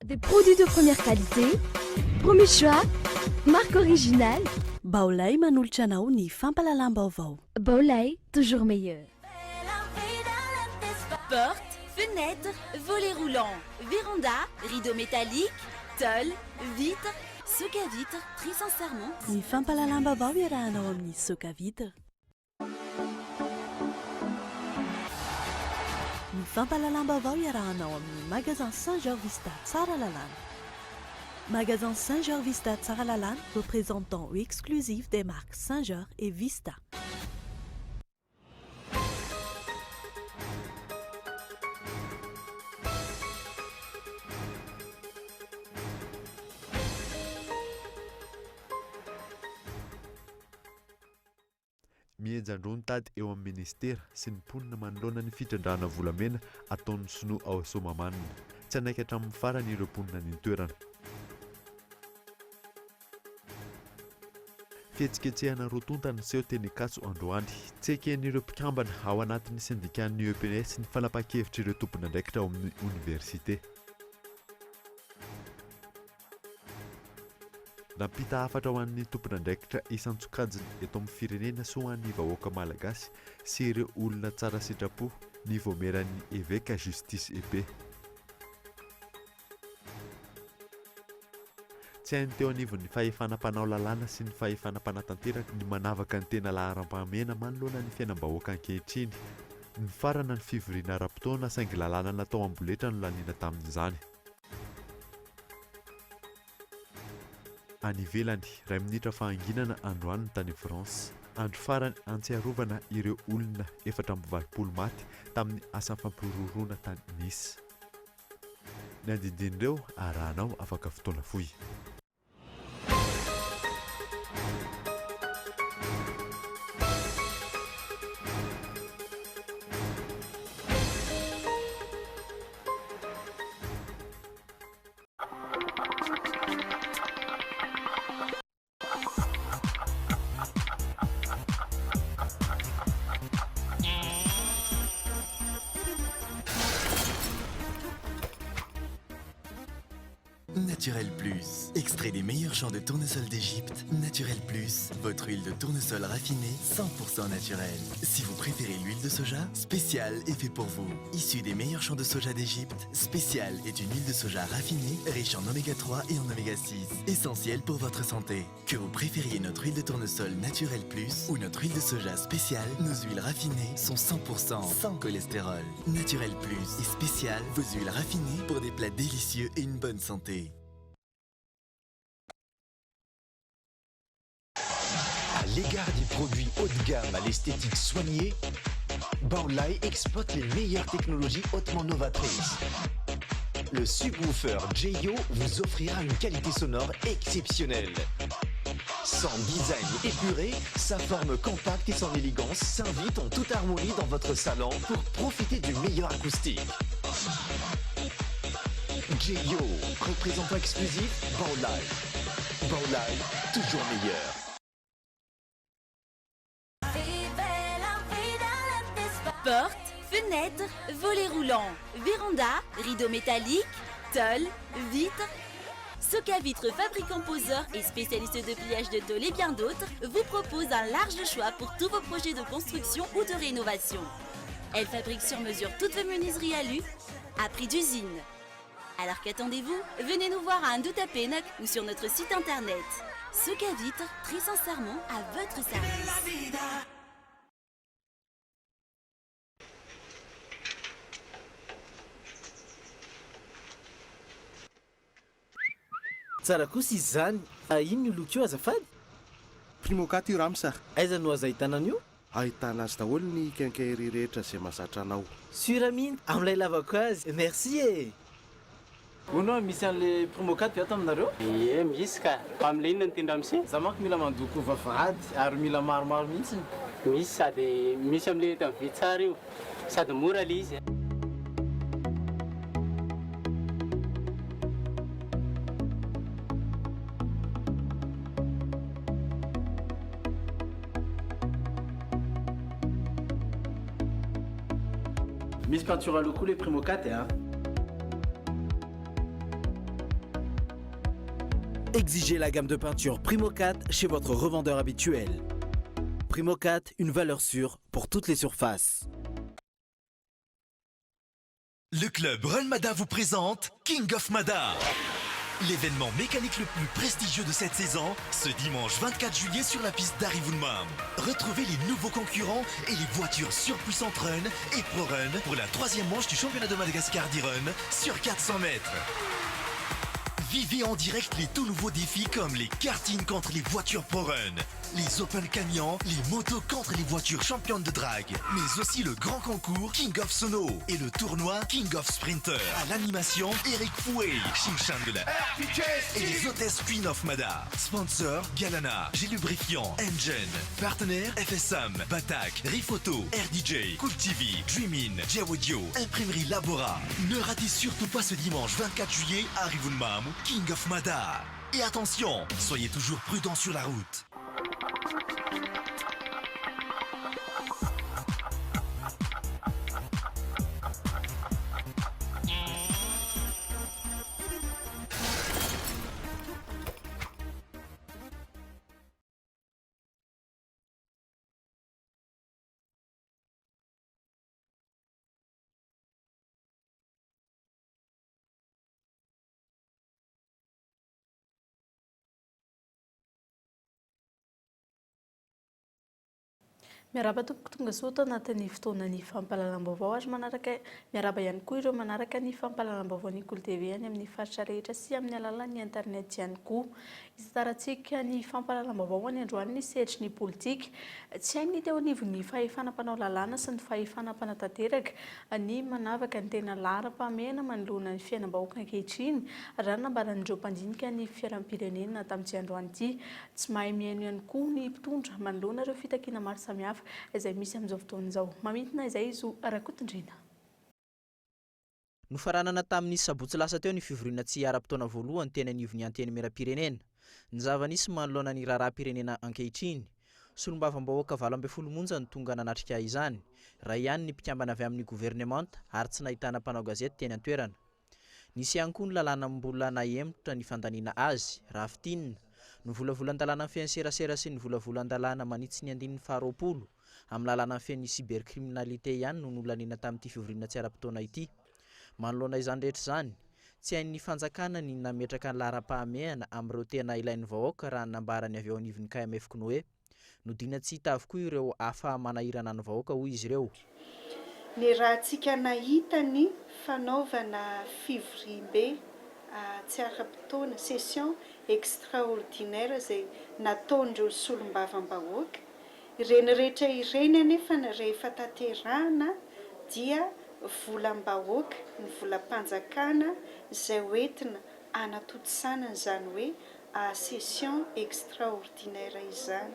Des produits de première qualité, premier choix, marque originale. Baolai manolotra anao ny fampahalalam-baovao. Baolai, toujours meilleur. Porte, fenêtre, volet roulant, véranda, rideau métallique, tôle, vitre, soca vitre, très sincèrement. Ny fampahalalam-baovao iarahanao amin'ny Soca Vitre. Ny fampahalalam-baovao iarahanao amin'ny Magasin Saint Georges Vista Tsaralalàna. Magasin Saint Georges Vista Tsaralalàna, représentant exclusif des marques Saint Georges et Vista. Mihenjan-droa ny tady eo amin'ny minisitera sy ny mponina manoloana ny fitrandrahana volamena ataon'ny sinoa ao Soamahamanina. Tsy hanaiky hatramin'ny farany ireo mponina any an-toerana. Fihetsiketsehana roa tonta niseho teny Ankatso androany. Tsy eken'ireo mpikambana ao anatin'ny sendikan'ny EPS ny fanapahan-kevitr'ireo tompon'andraikitra ao amin'ny oniversite. Nampita hafatra ho an'ny tompon'andraikitra isan-tsokajiny eto amin'ny firenena sy ho an'ny vahoaka malagasy sy ireo olona tsara sitrapo ny voameran'ny Eveka Justice et Paix. Tsy hain'ny teo anivon'ny fahefana mpanao lalàna sy ny fahefana mpanatanteraka ny manavaka ny tena laharam-pahamehana manoloana ny fiainam-bahoaka ankehitriny. Nifarana ny fivoriana ara-potoana saingy lalàna natao amboletra no laniana tamin'izany. Any ivelany, iray minitra fahanginana androany ny tany France. Andro farany antsiarovana ireo olona 84 maty tamin'ny asa fampihorohoroana tany Nice. Ny andinindin'ireo arahanao afaka fotoana fohy. Naturel Plus, extrait des meilleurs champs de tournesol d'Égypte. Naturel Plus, votre huile de tournesol raffinée 100% naturelle. Si vous préférez l'huile de soja, spécial est fait pour vous. Issu des meilleurs champs de soja d'Égypte, spécial est une huile de soja raffinée, riche en oméga 3 et en oméga 6, essentielle pour votre santé. Que vous préfériez notre huile de tournesol Naturel Plus ou notre huile de soja spéciale, nos huiles raffinées sont 100% sans cholestérol. Naturel Plus et spécial, vos huiles raffinées pour des plats délicieux et une bonne santé. À l'égard des produits haut de gamme à l'esthétique soignée, Baolai exploite les meilleures technologies hautement novatrices. Le subwoofer Jeyo vous offrira une qualité sonore exceptionnelle. Son design épuré, sa forme compacte et son élégance s'invitent en toute harmonie dans votre salon pour profiter du meilleur acoustique. Jeyo, représentant exclusif Baolai. Baolai, toujours meilleur. Porte, fenêtre, volet roulant, véranda, rideau métallique, tôle, vitre. Soca Vitre, fabricant poseur et spécialiste de pliage de tôle et bien d'autres, vous propose un large choix pour tous vos projets de construction ou de rénovation. Elle fabrique sur mesure toutes vos menuiseries alu à prix d'usine. Alors qu'attendez-vous Venez nous voir à Andohatapenaka ou sur notre site internet. Soca Vitre, très sincèrement à votre service. Tsara kosa izy izany. Fa inona io loko io azafady? Primocat io Rams a! Aiza no azo ahitana an'io? Ahitana azy daholo ny quincaillerie rehetra izay mahazatra anao. Sur mihitsy amin'ilay lavako azy. Merci e! Hono hoa misy an'le Primocat ve ato aminareo? Ie misy ka! Fa amin'le inona no tian'i ramose? Za manko mila mandoko vavahady ary mila maromaro mihitsiny. Misy sady misy amin'le eto amin'ny vy tsara io sady mora le izy. Misy peinture à l'eau koa le Primocat a. Exigez la gamme de peinture Primo 4 chez votre revendeur habituel. Primo 4, une valeur sûre pour toutes les surfaces. Le club Run Mada vous présente King of Mada. L'événement mécanique le plus prestigieux de cette saison, ce dimanche 24 juillet sur la piste d'Arivonimamo. Retrouvez les nouveaux concurrents et les voitures surpuissantes Run et Pro Run pour la troisième manche du championnat de Madagascar d'e-Run sur 400 mètres. Vivez en direct les tout nouveaux défis comme les kartings contre les voitures Pro Run, les Open Camions, les motos contre les voitures championnes de drag, mais aussi le grand concours King of Sono et le tournoi King of Sprinter. À l'animation, Eric Fouet, Chinchin de la et les hôtesses Queen of Mada. Sponsor, Galana, G Lubrifiant, Engine. Partenaire, FSM, Batak, Rifoto, RDJ, Cool TV, Dreamin, Audio, Imprimerie Labora. Ne ratez surtout pas ce dimanche 24 juillet à Arivonimamo, King of Mada. Et attention, soyez toujours prudents sur la route. Miarahaba tompoko tonga soa ato anatin'ny fotoanan'ny fampahalalam-baovao ary manaraka miarahaba ihany koa ireo manaraka ny fampahalalam-baovao ny Kolo TV any amin'ny faritra rehetra sy amin'ny alalan'ny internet ihany koa. Hitantarantsika ny fampahalalam-baovao any androany ny sehatry ny politika. Tsy hain'ny teo anivon'ny fahefana mpanao lalàna sy ny fahefana mpanatanteraka ny manavaka ny tena laharam-pahamehana manoloana ny fiainam-bahoaka ankehitriny, raha ny nambaran'ireo mpandinika ny fiainam-pirenena tamin'ity androany ity. Tsy mahay mihaino ihany koa ny mpitondra manoloana ireo fitakiana maro samihafa izay misy amin'izao fotoana izao. Mamintina izay Zo Rakotondriana. Nofaranana tamin'ny sabotsy lasa teo ny fivoriana tsy ara-potoana voalohany teny anivon'ny Antenimierampirenena. Ny zava-nisy manoloana ny raharaham-pirenena ankehitriny. Solombavambahoaka 18 monja no tonga nanatrika izany. Iray ihany ny mpikambana avy amin'ny governemanta ary tsy nahitana mpanao gazety teny an-toerana. Nisy ihany koa ny lalàna mbola nahemotra ny fandaniana azy, raha fintinina. Ny volavolan-dalàna mifehy ny serasera sy ny volavolan-dalàna manitsy ny andininy faharoapolo amin'ny lalàna mifehy ny cybercriminalité ihany no nolaniana tamin'ity fivoriana tsy ara-potoana ity. Manoloana izany rehetra izany, tsy hain'ny fanjakana ny nametraka ny laharam-pahamehana amin'ireo tena ilain'ny vahoaka raha ny nambaran'ny avy eo anivon'ny KMF Cnoe. Nodiana tsy hita avokoa ireo hafa manahirana ny vahoaka, hoy izy ireo. Niarahantsika nahita ny fanaovana fivoriambe tsy ara-potoana, session extraordinaire, izay nataon'ireo solombavambahoaka. Ireny rehetra ireny anefa rehefa tanterahana dia volam-bahoaka, ny volam-panjakana izay hoentina hanatontosana an'izany hoe session extraordinaire izany.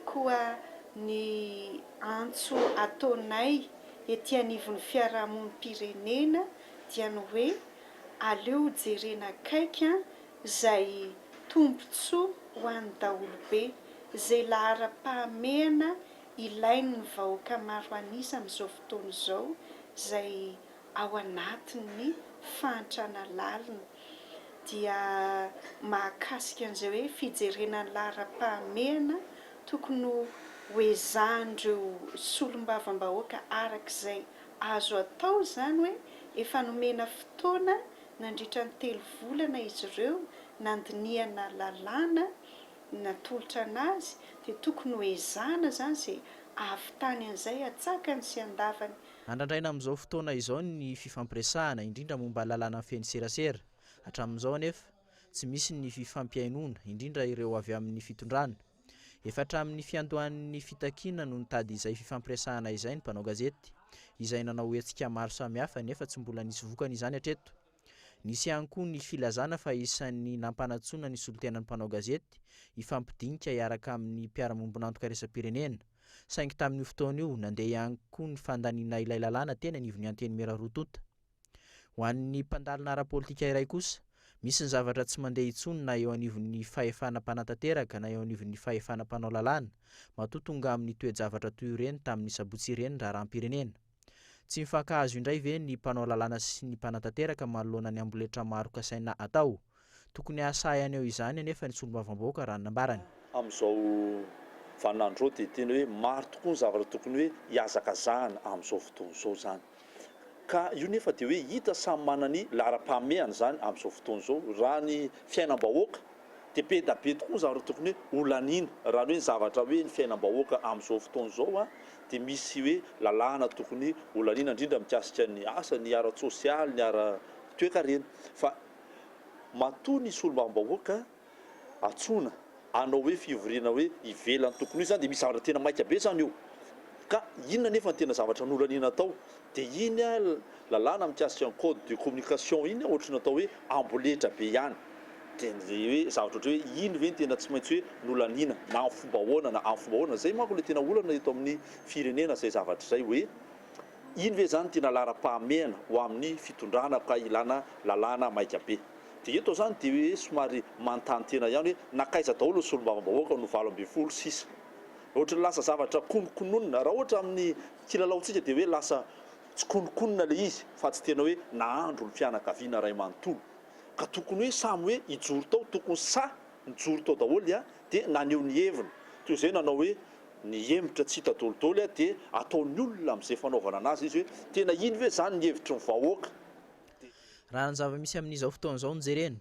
Koa ny antso ataonay ety anivon'ny fiarahamonim-pirenena dia ny hoe aleo jerena akaiky izay tombontsoa ho an'ny daholobe, izay laharam-pahamehana ilain'ny vahoaka maro an'isa amin'izao fotoana izao, izay ao anatin'ny fahantrana lalina, dia mahakasika an'izay hoe fijerena ny laharam-pahamehana tokony ho ezahan'ireo solombavambahoaka araka izay azo atao izany hoe efa nomena fotoana nandritra ny telo volana izy ireo nandinihana lalàna natolotra anazy dia tokony ho ezahana izany izay ahavitany an'izay atsakany sy andavany. Andrandraina amin'izao fotoana izao ny fifampiresahana, indrindra momba lalàna mifehy ny serasera. Hatramin'izao anefa, tsy misy ny fifampihainoana, indrindra ireo avy amin'ny fitondrana. Efa hatramin'ny fiandohan'ny fitakiana no nitady izay fifampiresahana izay ny mpanao gazety, izay nanao hetsika maro samihafa nefa tsy mbola nisy vokany izany hatreto. Nisy ihany koa ny filazana fa isan'ny nampanantsoina ny solontenan'ny mpanao gazety hifampidinika hiaraka amin'ny mpiara-miombon'antoka iraisam-pirenena. Saingy tamin'io fotoana io, nandeha ihany koa ny fandaniana ilay lalàna teny anivon'ny Antenimiera roa tonta. Ho an'ny mpandalina ara-politika iray kosa, misy ny zavatra tsy mandeha intsony na eo anivon'ny fahefana mpanatanteraka na eo anivon'ny fahefana mpanao lalàna, matoa tonga amin'ny toe-javatra toy ireny tamin'ny sabotsy ireny raharaham-pirenena. Tsy mifankahazo indray ve ny mpanao lalàna sy ny mpanatanteraka manoloana ny amboletra maro kasaina atao? Tokony hahasahy haneho izany anefa ny solombavambahoaka raha ny nambarany. Amin'izao vaninandro izao dia tena hoe maro tokoa ny zavatra tokony hoe hihazakazahana amin'izao fotoana izao izany. Ka io nefa dia hoe hita samy manana ny laharam-pahamehana izany amin'izao fotoana izao. Raha ny fiainam-bahoaka dia be da be tokoa ny zavatra tokony hoe holaniana. Raha ny hoe ny zavatra hoe ny fiainam-bahoaka amin'izao fotoana izao dia misy hoe lalàna tokony holaniana indrindra mikasika ny asa, ny ara-tsosialy, ny ara-toekarena. Fa matoa ny solombavambahoaka antsoina hanao hoe fivoriana hoe ivelan'ny tokony ho izy izany dia misy zavatra tena maika be izany eo. Ka inona anefa no tena zavatra nolaniana tao? Dia iny lalàna mikasika ny code de communication iny ohatry ny atao hoe amboletra be ihany. Dia ny hoe zavatra ohatry hoe iny ve no tena tsy maintsy hoe nolaniana na amin'ny fomba ahoana na amin'ny fomba ahoana. Izay manko ilay tena olana eto amin'ny firenena izay zavatra izay hoe iny ve izany no tena laharam-pahamehana ho amin'ny fitondrana ka ilana lalàna maika be. Dia eto izany dia hoe somary manontany tena ihany hoe nankaiza daholo ny solombavambahoaka no 18 sisa. Ohatry ny lasa zavatra konokononina. Raha ohatra amin'ny kilalaontsika dia hoe lasa tsikononkonona ilay izy fa tsy tena hoe nahandro ny fianakaviana iray manontolo. Ka tokony hoe samy hoe hijoro tao, tokony sahy nijoro tao daholo dia naneho ny heviny. Toy izay nanao hoe nihemotra tsy hita dolidoly dia ataon'ny olona amin'izay fanaovana anazy izy hoe tena iny ve izany ny hevitry ny vahoaka. Raha ny zava-misy amin'izao fotoana izao no jerena,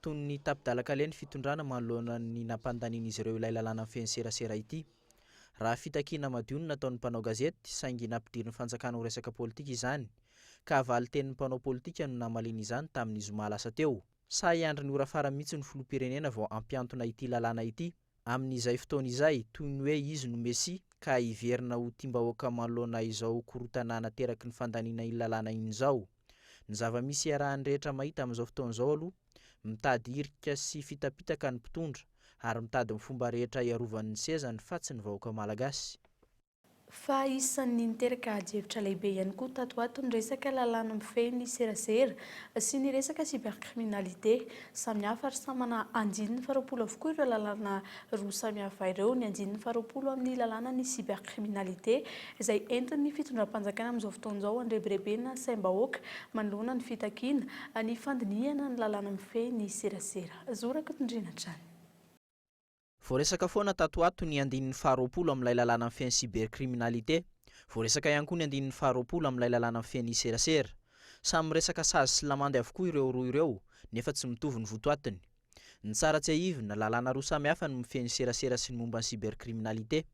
toy ny tapi-dalan-kaleha ny fitondrana manoloana ny nampandanian'izy ireo ilay lalàna mifehy ny serasera ity. Raha fitakiana madio no nataon'ny mpanao gazety, saingy nampidirin'ny fanjakana ho resaka politika izany, ka valin-tenin'ny mpanao politika no namaliana izany tamin'ny zoma lasa teo. Sahy hiandry ny ora farany mihitsy ny filoham-pirenena vao hampiantona ity lalàna ity. Amin'izay fotoana izay, toy ny hoe izy no Mesia, ka hiverina ho tiam-bahoaka manoloana izao korontana nateraky ny fandaniana iny lalàna iny izao. Ny zava-misy iarahan'ny rehetra mahita amin'izao fotoana izao aloha, mitady hirika sy fitapitaka ny mpitondra, ary mitady ny fomba rehetra hiarovany ny sezany fa tsy ny vahoaka malagasy. Fa isan'ny niteraka adihevitra lehibe ihany koa tato ho ato ny resaka lalàna mifehy ny serasera sy ny resaka cybercriminalité. Samy hafa ary samy manana andininy faharoapolo avokoa ireo lalàna roa samy hafa ireo. Ny andininy faharoapolo amin'ny lalàna ny cybercriminalité izay entin'ny fitondram-panjakana amin'izao fotoana izao handrebirebena saim-bahoaka manoloana ny fitakiana ny fandinihana ny lalàna mifehy ny serasera. Zo Rakotondriana hatrany. Voaresaka foana tato ho ato ny andininy faharoapolo amin'ilay lalàna mifehy ny cybercriminalité. Voaresaka ihany koa ny andininy faharoapolo amin'ilay lalàna mifehy ny serasera. Samy miresaka sazy sy lamandy avokoa ireo roa ireo, nefa tsy mitovy ny votoatiny. Ny tsara tsiahivina, lalàna roa samy hafa ny mifehy ny serasera sy ny momba ny cybercriminalité.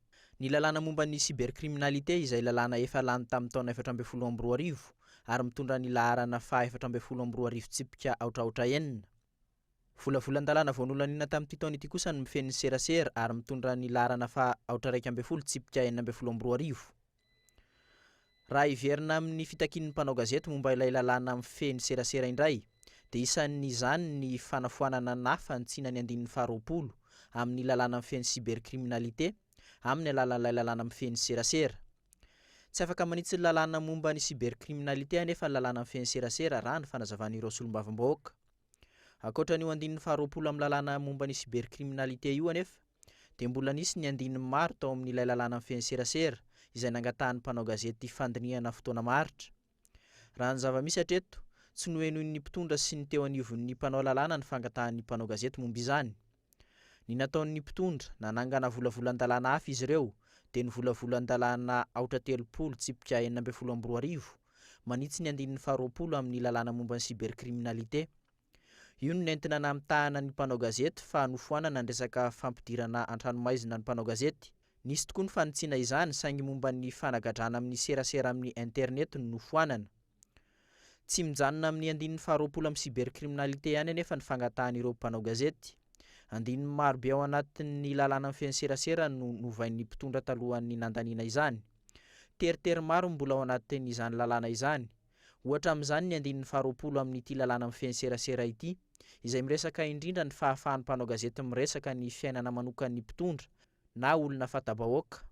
Ny lalàna momba ny cybercriminalité izay lalàna efa lany tamin'ny taona 2014 ary mitondra ny laharana faha 2014 tsipika aotra aotra enina. Volavolan-dalàna vao nolaniana tamin'ity taona ity kosa ny mifehy ny serasera ary mitondra ny laharana faha aotra 11 tsipika 2016. Raha hiverina amin'ny fitakian'ny mpanao gazety momba ilay lalàna mifehy ny serasera indray dia isan'izany ny fanafoanana na fanitsiana ny andininy faha 20 amin'ny lalàna mifehy ny cybercriminalité amin'ny alalan'ilay lalàna mifehy ny serasera. Tsy afaka manitsy ny lalàna momba ny cybercriminalité anefa ny lalàna mifehy ny serasera raha ny fanazavan'ireo solombavambahoaka. Ankoatra an'io andininy faharoapolo amin'ny lalàna momba ny cybercriminalité io anefa, dia mbola nisy ny andininy maro tao amin'ilay lalàna mifehy ny serasera izay nangatahan'ny mpanao gazety fandinihana fotoana maharitra. Raha ny zava-misy hatreto, tsy nohenoin'ny mpitondra sy ny teo anivon'ny mpanao lalàna ny fangatahan'ny mpanao gazety momba izany. Ny nataon'ny mpitondra, nanangana volavolan-dalàna hafa izy ireo, dia ny volavolan-dalàna aotra 30 tsipika 2016, manitsy ny andininy faharoapolo amin'ny lalàna momba ny cybercriminalité. Io no nentina namitahana ny mpanao gazety fa nofoanana ny resaka fampidirana an-tranomaizina ny mpanao gazety. Nisy tokoa ny fanitsiana izany saingy momba ny fanagadrana amin'ny serasera amin'ny internet no nofoanana. Tsy mijanona amin'ny andininy faharoapolo amin'ny cybercriminalité ihany anefa ny fangatahan'ireo mpanao gazety. Andininy maro be ao anatin'ny lalàna mifehy ny serasera no novain'ny mpitondra talohan'ny nandaniana izany. Teritery maro no mbola ao anatin'izany lalàna izany. Ohatra amin'izany ny andininy faharoapolo amin'ity lalàna mifehy ny serasera ity, izay miresaka indrindra ny fahafahan'ny mpanao gazety miresaka ny fiainana manokan'ny mpitondra na olona fanta-bahoaka.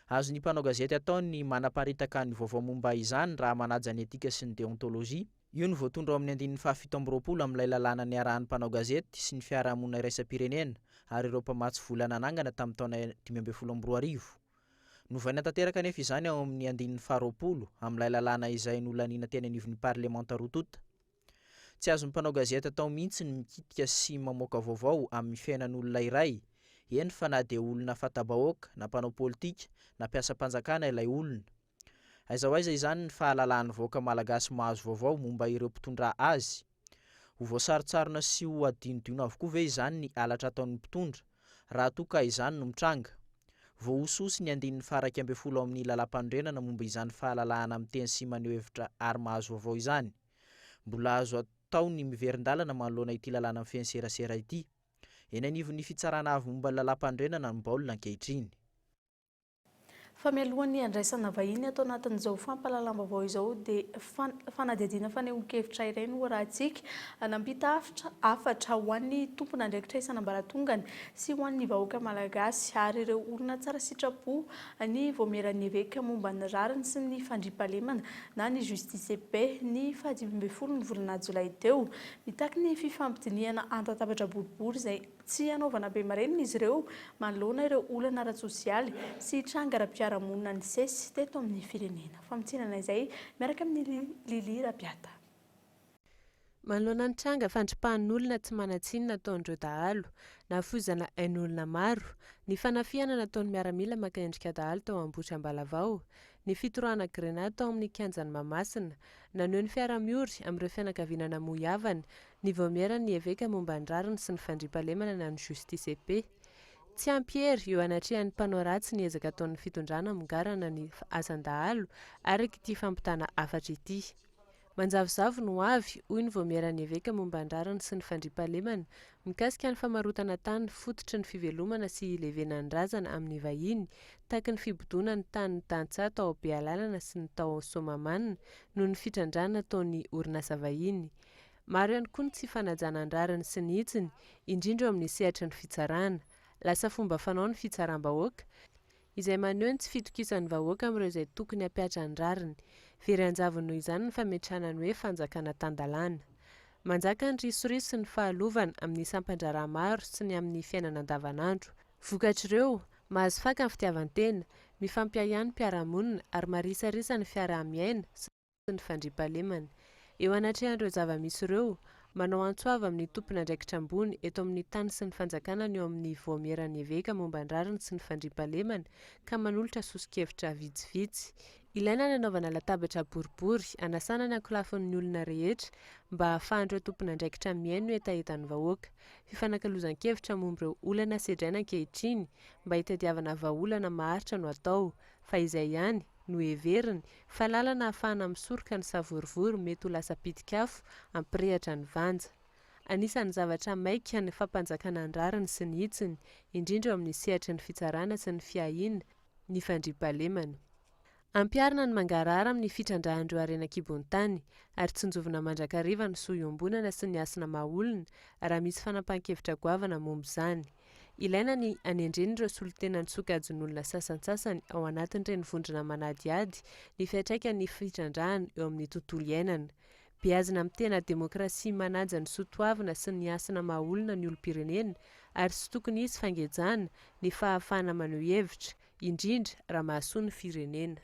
Azon'ny mpanao gazety atao ny manaparitaka ny vaovao momba izany raha manaja ny etika sy ny deontolojia. Io no voatondro ao amin'ny andininy faha-27 amin'ilay lalàna niarahan'ny mpanao gazety sy ny fiarahamonina iraisam-pirenena ary ireo mpamatsy vola nanangana tamin'ny taona 2015. Novaina tanteraka anefa izany ao amin'ny andininy faha-20 amin'ilay lalàna izay nolaniana teny anivon'ny parlemanta roa tonta. Tsy azon'ny mpanao gazety atao mihitsy ny mikitika sy mamoaka vaovao amin'ny fiainan'olona iray, eny fa na dia olona fanta-bahoaka, na mpanao politika, na mpiasam-panjakana ilay olona. Aiza ho aiza izany ny fahalalahan'ny vahoaka malagasy mahazo vaovao momba ireo mpitondra azy? Ho voasarontsarona sy ho adinodino avokoa ve izany ny halatra ataon'ny mpitondra, raha toa ka izany no mitranga? Voahosihosy ny andininy faha-11 ao amin'ny Lalàmpanorenana momba izany fahalalahana miteny sy maneho hevitra ary mahazo vaovao izany. Mbola azo atao ny miverin-dalana manoloana ity lalàna mifehy ny serasera ity. Eny anivon'ny Fitsarana Avo momba ny Lalàmpanorenana ny baolina ankehitriny. Fa mialohan'ny handraisana vahiny ato anatin'izao fampahalalam-baovao izao dia fanadihadiana fanehoan-kevitra iray no hoarahantsika. Nampita hafatra hafatra ho an'ny tompon'andraikitra isan'ambaratongany sy ho an'ny vahoaka malagasy ary ireo olona tsara sitrapo ny Vaomieran'ny Eveka momba ny rariny sy ny fandriampahalemana na ny Justice et Paix ny faha-15 ny volana jolay teo. Mitaky ny fifampidinihana an-tatabatra boribory izay Tsy hanaovana be marenina izy ireo manoloana ireo olana ara-tsosialy sy tranga ara-piarahamonina nisesy teto amin'ny firenena. Famitsinana izay miaraka amin'i Lily Rabiata. Manoloana ny tranga fandripahan'olona tsy manan-tsiny nataon'ireo dahalo, nahafoizana ain'olona maro, ny fanafihana nataon'ny miaramila maka endrika dahalo tao Ambositra Ambalavao, ny fitorahana grenady tao amin'ny kianjan'i Mahamasina, naneho ny fiara-miory amin'ireo fianakaviana namoy havana, ny Vaomieran'ny Eveka momba ny rariny sy ny fandriampahalemana na ny Justice et Paix. Tsy ampy hery eo anatrehan'ny mpanao ratsy ny ezaka ataon'ny fitondrana hamongarana ny asan-dahalo, araka ity fampitana hafatra ity. Manjavozavo ny ho avy, hoy ny Vaomieran'ny Eveka momba ny rariny sy ny fandriampahalemana, mikasika ny famarotana tany fototry ny fivelomana sy hilevenan'ny razana amin'ny vahiny, taky ny fibodoana ny tanin'ny tantsaha tao Bealanana sy ny tao Soamahamanina noho ny fitrandrahana ataon'ny orinasa vahiny. Maro ihany koa ny tsy fanajana ny rariny sy ny hitsiny, indrindra eo amin'ny sehatry ny fitsarana. Lasa fomba fanao ny fitsaram-bahoaka, izay maneho ny tsy fitokisan'ny vahoaka amin'ireo izay tokony hampihatra ny rariny. Very an-javony noho izany ny fametrahana ny hoe fanjakana tan-dalàna. Manjaka ny risoriso sy ny fahalovana amin'ny sampan-draharaha maro sy ny amin'ny fiainana andavanandro. Vokatr'ireo, mahazo faka ny fitiavan-tena, mifampiahiahy ny mpiara-monina ary marisarisa ny fiaraha-miaina sy ny fandriampahalemana. Eo anatrehan'ireo zava-misy ireo, manao antso avo amin'ny tompon'andraikitra ambony eto amin'ny tany sy ny fanjakana ny eo amin'ny Vaomieran'ny Eveka momba ny rariny sy ny fandriampahalemana ka manolotra soso-kevitra vitsivitsy. Ilaina ny hanaovana latabatra boribory hanasana ny ankolafin'ny olona rehetra mba hahafahan'ireo tompon'andraikitra mihaino ny hetahetan'ny vahoaka. Fifanakalozan-kevitra momba ireo olana sedraina ankehitriny mba hitadiavana vahaolana maharitra no atao fa izay ihany no heveriny fa lalana ahafahana misoroka ny savorovoro mety ho lasa pitik'afo hampirehatra ny vanja. Anisan'ny zavatra maika ny fampanjakana ny rariny sy ny hitsiny, indrindra eo amin'ny sehatry ny fitsarana sy ny fiahiana ny fandriampahalemana. Ampiharina ny mangarahara amin'ny fitrandrahan'ireo harena an-kibon'ny tany, ary tsinjovina mandrakariva ny soa iombonana sy ny hasina maha olona raha misy fanapahan-kevitra goavana momba izany. Ilaina ny hanendrena ireo solontenan'ny sokajin'olona sasantsasany ao anatin'ireny vondrona manadihady ny fiantraikan'ny fitrandrahana eo amin'ny tontolo iainana. Beazina amin'ny tena demokrasia manaja ny soa toavina sy ny hasina maha olona ny olom-pirenena ary tsy tokony hisy fangejana ny fahafahana maneho hevitra, indrindra raha mahasoa ny firenena.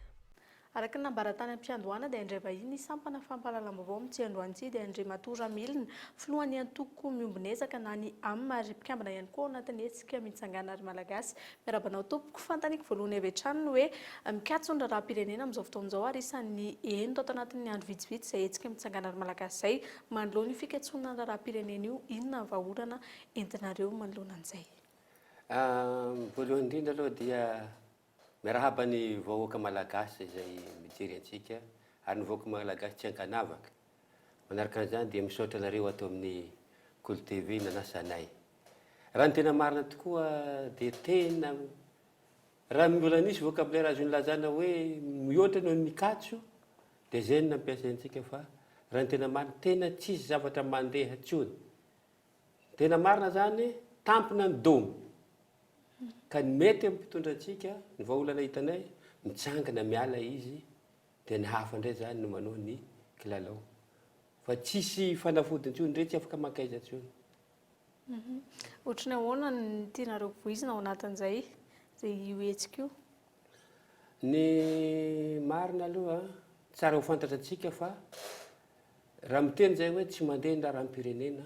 Araka ny nambara tany am-piandohana dia handray vahiny ny sampana fampahalalam-baovao amin'ity androany ity dia Andriamatoa Ramilina, filohan'ny antoko Miombon'ezaka na ny am ary mpikambana ihany koa ao anatin'ny hetsika Mitsangana ry Malagasy. Miarahaba anao tompoko. Fanontaniako voalohany avy hatrany ny hoe mikatso ny raharaham-pirenena amin'izao fotoana izao ary isan'ny heno tato anatin'ny andro vitsivitsy izay hetsika Mitsangana ry Malagasy izay. Manoloana io fikatsoana ny raharaham-pirenena io, inona ny vahaolana entinareo manoloana an'izay? Voalohany indrindra aloha dia Miarahaba ny vahoaka Malagasy izay mijery antsika ary ny vahoaka Malagasy tsy ankanavaka. Manaraka an'izany dia misaotra anareo ato amin'ny Kolo TV nanasa anay. Raha ny tena marina tokoa dia tena raha mbola nisy vocabulaire azo nilazana hoe mihoatra noho ny mikatso dia izay no nampiasaintsika fa raha ny tena marina tena tsisy zavatra mandeha tsony. Tena marina zany tampina ny domy. Ka ny mety amin'ny mpitondra antsika, ny vahaolana hitanay, mitsangana miala izy dia ny hafa indray zany no manao ny kilalao. Fa tsisy fanafody intsony, ndre tsy afaka mankaiza intsony. Ohatry ny ahoana ny tianareo voizina ao anatin'izay, izay io hetsika io? Ny marina aloha, tsara ho fantatra antsika fa. Raha miteny izay hoe tsy mandeha ny raharaham-pirenena,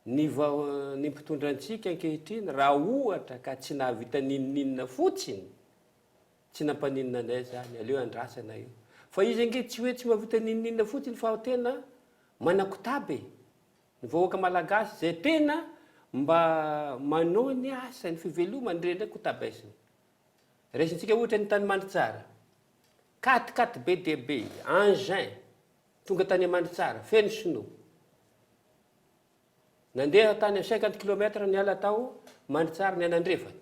ny vao ny mpitondra antsika ankehitriny raha ohatra ka tsy nahavita n'inon'inona fotsiny, tsy nampaninona anay izany, aleo andrasana io. Fa izy ange tsy hoe tsy mahavita n'inon'inona fotsiny fa tena manakotaba e! Ny vahoaka malagasy izay tena mba manao ny asa, ny fivelomany, indraindray kotabaisina. Raisintsika ohatra ny tany Mandritsara. Kat kat be dia be, engin, tonga tany Mandritsara, feno sinoa. Nandeha tany amin'ny 50 kilomètre niala tao Mandritsara nianandrefana.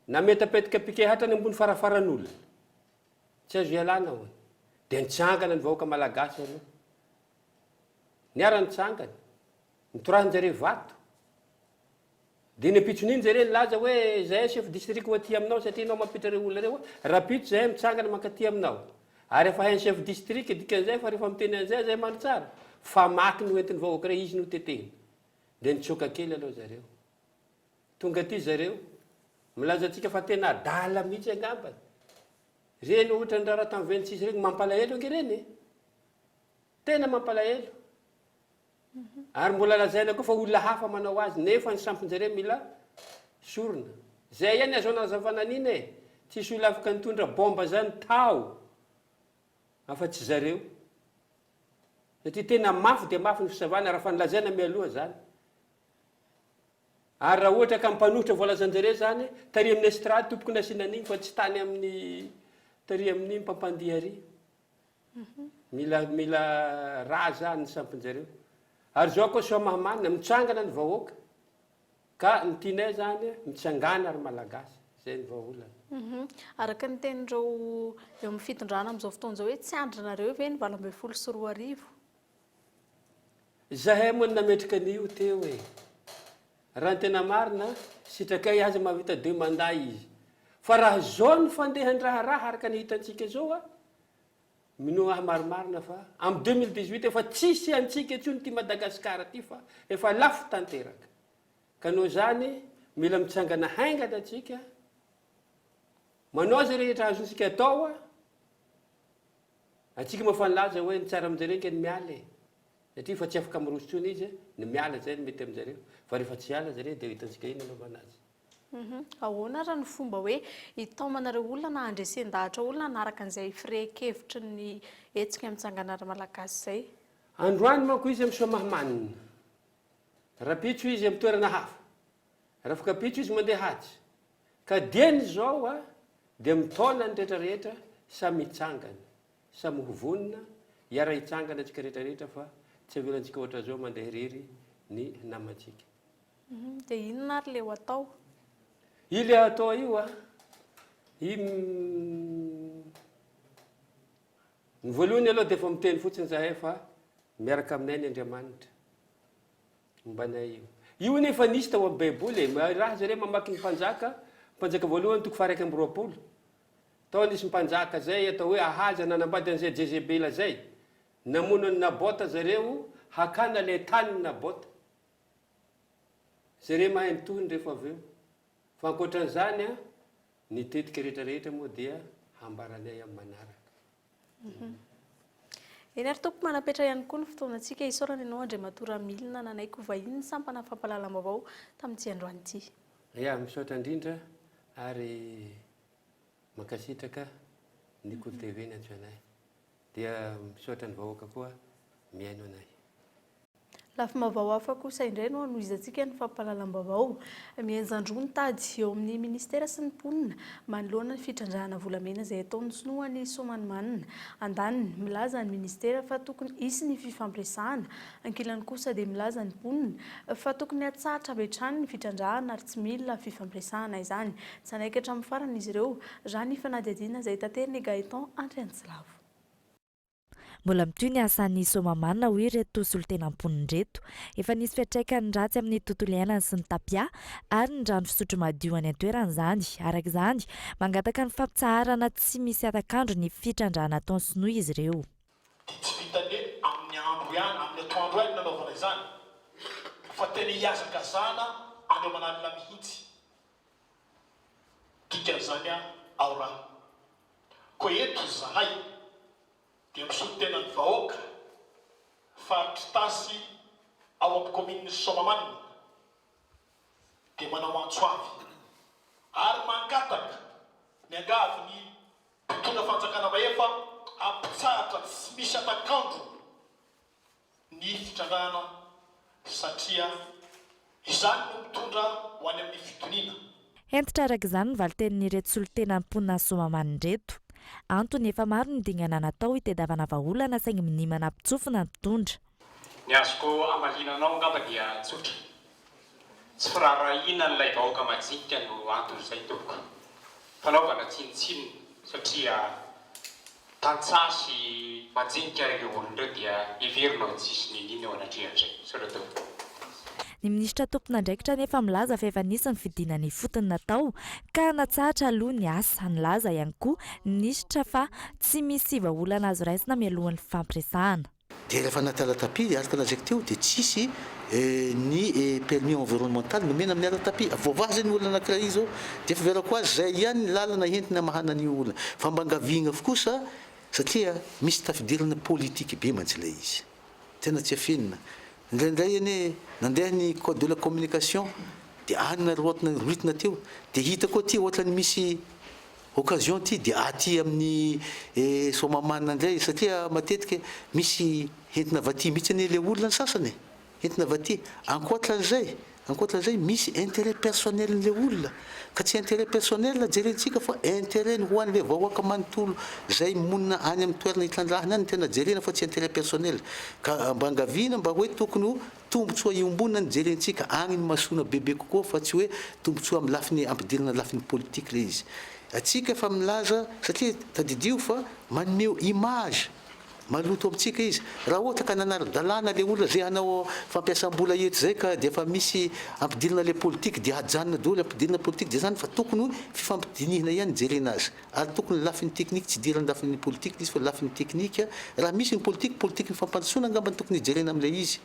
Nametapetaka piquet hatrany ambony farafaran'olona. Tsy azo ialana hono. Dia nitsangana ny vahoaka malagasy aloha. Niara-nitsangana. Nitorahan-jareo vato. Dia ny ampitson'iny zareo nilaza hoe, Izahay chef district ho aty aminao satria ianao mampiditra ireo olona ireo, rahampitso izahay mitsangana mankaty aminao. Ary efa hain'ny chef district dikan'izay fa rehefa miteny an'izay izahay mandry tsara, famaky no entin'ny vahoaka ireo, izy no tetehina. Dia nitsoaka kely aloha zareo. Tonga aty zareo, milaza antsika fa tena adala mihitsy angambany. Ireny ohatran'ny raharaha tamin'ny 26 ireny, mampalahelo ange ireny e! Tena mampalahelo. Ary mbola lazaina koa fa olona hafa manao azy nefa ny sampin-jareo mila sorona. Zay ihany azo anazavana an'iny e! Tsisy olona afaka nitondra bomba zany tao afa tsy zareo. Satria tena mafy dia mafy ny fisavana raha fa nolazaina mialoha zany. Ary raha ohatra ka mpanohitra voalazan-jareo zany, tary amin'ny estrade tompoko nasiana an'iny fa tsy tany amin'ny tary amin'ny mpampandihy ary. Mila mila ra zany ny sampinjareo. Ary zao koa Soamahamanina, mitsangana ny vahoaka. Ka ny tianay zany, mitsangàna ry Malagasy. Zay ny vahaolana. Araka ny tenin'ireo eo amin'ny fitondrana amin'izao fotoana izao hoe tsy andrinareo ve ny 2018? Zahay moa no nametraka an'io teo e. Raha ny tena marina, sitrakay aza mahavita deux mandats izy. Fa raha zao ny fandehan-draharaha araka ny hitantsika zao a, minoa ahy marimarina fa am 2018 efa tsisy antsika intsony ity Madagascar ty fa efa lafo tanteraka. Ka noho izany mila mitsangana haingana antsika, manao izay rehetra azontsika atao a, antsika moa efa nilaza hoe ny tsara amin-jareo ange ny miala e. Satria efa tsy afaka miroso intsony izy, ny miala izay no mety amin-jareo, fa rehefa tsy hiala zareo dia ho hitantsika inona anaovana azy. Ahoana ary ny fomba hoe hitaomanareo olona na handresen-dahatra olona hanaraka an'izay firehan-kevitry ny hetsika mitsangana ara-malagasy izay? Androany manko izy amin'ny Soamahamanina, rahampitso izy amin'ny toerana hafa, rahafokampitso izy mandeha atsy. Ka dieny izao dia mitaona ny rehetra rehetra samy hitsangana. Samy ho vonona hiara hitsangana antsika rehetra rehetra fa tsy avelantsika ohatran'izao mandeha irery ny namantsika. Dia inona ary le ho atao? Io le atao io a! I Ny voalohany aloha dia efa miteny fotsiny zahay fa miaraka aminay ny Andriamanitra. Momba anay io. Io anie efa nisy tao amin'ny baiboly e! Raha zareo mamaky ny mpanjaka, mpanjaka voalohany toko faha 21. Tao nisy mpanjaka zay atao hoe Ahaza nanambady an'izay Jezebela zay. Namono an'i Nabota zareo hakana le tanin'i Nabota. Zareo mahay ny tohiny rehefa avy eo. Fa ankoatran'izany an, ny tetika rehetra rehetra moa dia hambaranay amin'ny manaraka. Eny ary tompoko, manapetra ihany koa ny fotoanantsika. Isaorana ianao Andriamatoa Ramilina nanaiky ho vahinin'ny sampana fampahalalam-baovao tamin'ity androany ity. Ya, misaotra indrindra ary Mankasitraka ny Kolo TV niantso anay. Dia misaotra ny vahoaka koa mihaino anay. Lafim-baovao hafa kosa indray no hanohizantsika ny fampahalalam-baovao. Mihenjan-droa ny tady eo amin'ny minisitera sy ny mponina manoloana ny fitrandrahana volamena izay ataon'ny sinoa any Soamanomanina. Andaniny, milaza ny minisitera fa tokony hisy ny fifampiresahana. Ankilany kosa dia milaza ny mponina fa tokony hatsahatra avy hatrany ny fitrandrahana ary tsy mila fifampiresahana izany. Tsy hanaiky hatramin'ny farany izy ireo, raha ny fanadihadiana izay taterin'i Gaëtan Andriantsilavo. Mbola mitohy ny asan'ny Soamahamanina hoy ireto solontenam-ponina ireto. Efa nisy fiantraikany ratsy amin'ny tontolo iainana sy ny tapia ary ny rano fisotro madio any an-toerana izany. Araka izany, mangataka ny fampitsaharana tsy misy hatak'andro ny fitrandrahana ataon'ny sinoa izy ireo. Dia tsy vitan'ny hoe amin'ny andro ihany, amin'ny atoandro ihany no nanaovana izany, fa tena hihazakazahana andro aman'alina mihitsy. Dikan'izany ao raha. Koa eto izahay dia misolo tena ny vahoaka. faritr'Itasy ao amin'ny kaominin'i Soamahamanina dia manao antso avy ary mangataka miangavy ny mpitondra fanjakana mahefa hampitsahatra tsy misy hatak'andro ny fitrandrahana satria izany no mitondra ho any amin'ny fitoniana. Hentitra araka izany ny valin-tenin'ireto solontenan'ny mponina Soamahamanina ireto. Antony, efa maro ny dingana natao hitedavana vahaolana saingy minia manampin-tsofina ny mpitondra. Ny azoko hamaliana anao angamba dia tsotra. Tsy firaharahiana an'ilay vahoaka majinika no anton'izay tompoko. Fanaovana tsinontsinona satria tantsaha sy majinika ireo olona ireo dia heverina ho tsisy niniana eo anatrehan'izay. Misaotra tompoko. Ny minisitra tompon'andraikitra anefa milaza fa efa nisy ny fidinana ifotony natao ka natsahatra aloha ny asa. Nilaza ihany koa ny minisitra fa tsy misy vahaolana azo raisina mialohan'ny fifampiresahana. Dia rehefa anaty ala tapia, araka lazaiko teo, dia tsisy ny permis environnemental nomena amin'ny ala tapia. Voavaha izay ny olana anankiray izao, dia fiverako azy izay ihany ny lalana entina hamahana an'io olana. Fa mba angaviana kosa satria misy tafidirana politique be mantsy ilay izy. Tena tsy afenina. Indraindray anie nandeha ny code de la communication dia any naroatona rohitina teo, dia hita koa aty ohatran'ny misy Occasion ity dia aty amin'ny Soamahamanina indray satria matetika misy entina avy aty mihitsy anie ilay olona ny sasany e! entina avy aty. Ankoatran'izay, ankoatran'izay misy intérêt personnel-n'ilay olona ka tsy intérêt personnel jerentsika fa intérêt-ny ho an'ilay vahoaka manontolo izay monina any amin'ny toerana itrandrahana any no tena jerena fa tsy intérêt personnel. Ka mba angaviana mba hoe tokony ho Tombontsoa iombonana no jerentsika any ny masoana bebe kokoa fa tsy hoe tombontsoa amin'ny lafiny ampidirana lafiny politique ilay izy. Atsika efa milaza satria tadidio fa maneho image maloto amintsika izy. Raha ohatra ka nanara-dalàna ilay olona izay hanao fampiasam-bola eto izay ka dia efa misy ampidirana ilay politique dia hajanona daholo ampidirana politique dia izany fa tokony ho fifampidinihina ihany jerena azy. Ary tokony lafiny technique tsy idiran'ny lafiny politique ilay izy fa lafiny technique, raha misy ny politique, politique ny fampandrosoana angamba no tokony hijerena amin'ilay izy.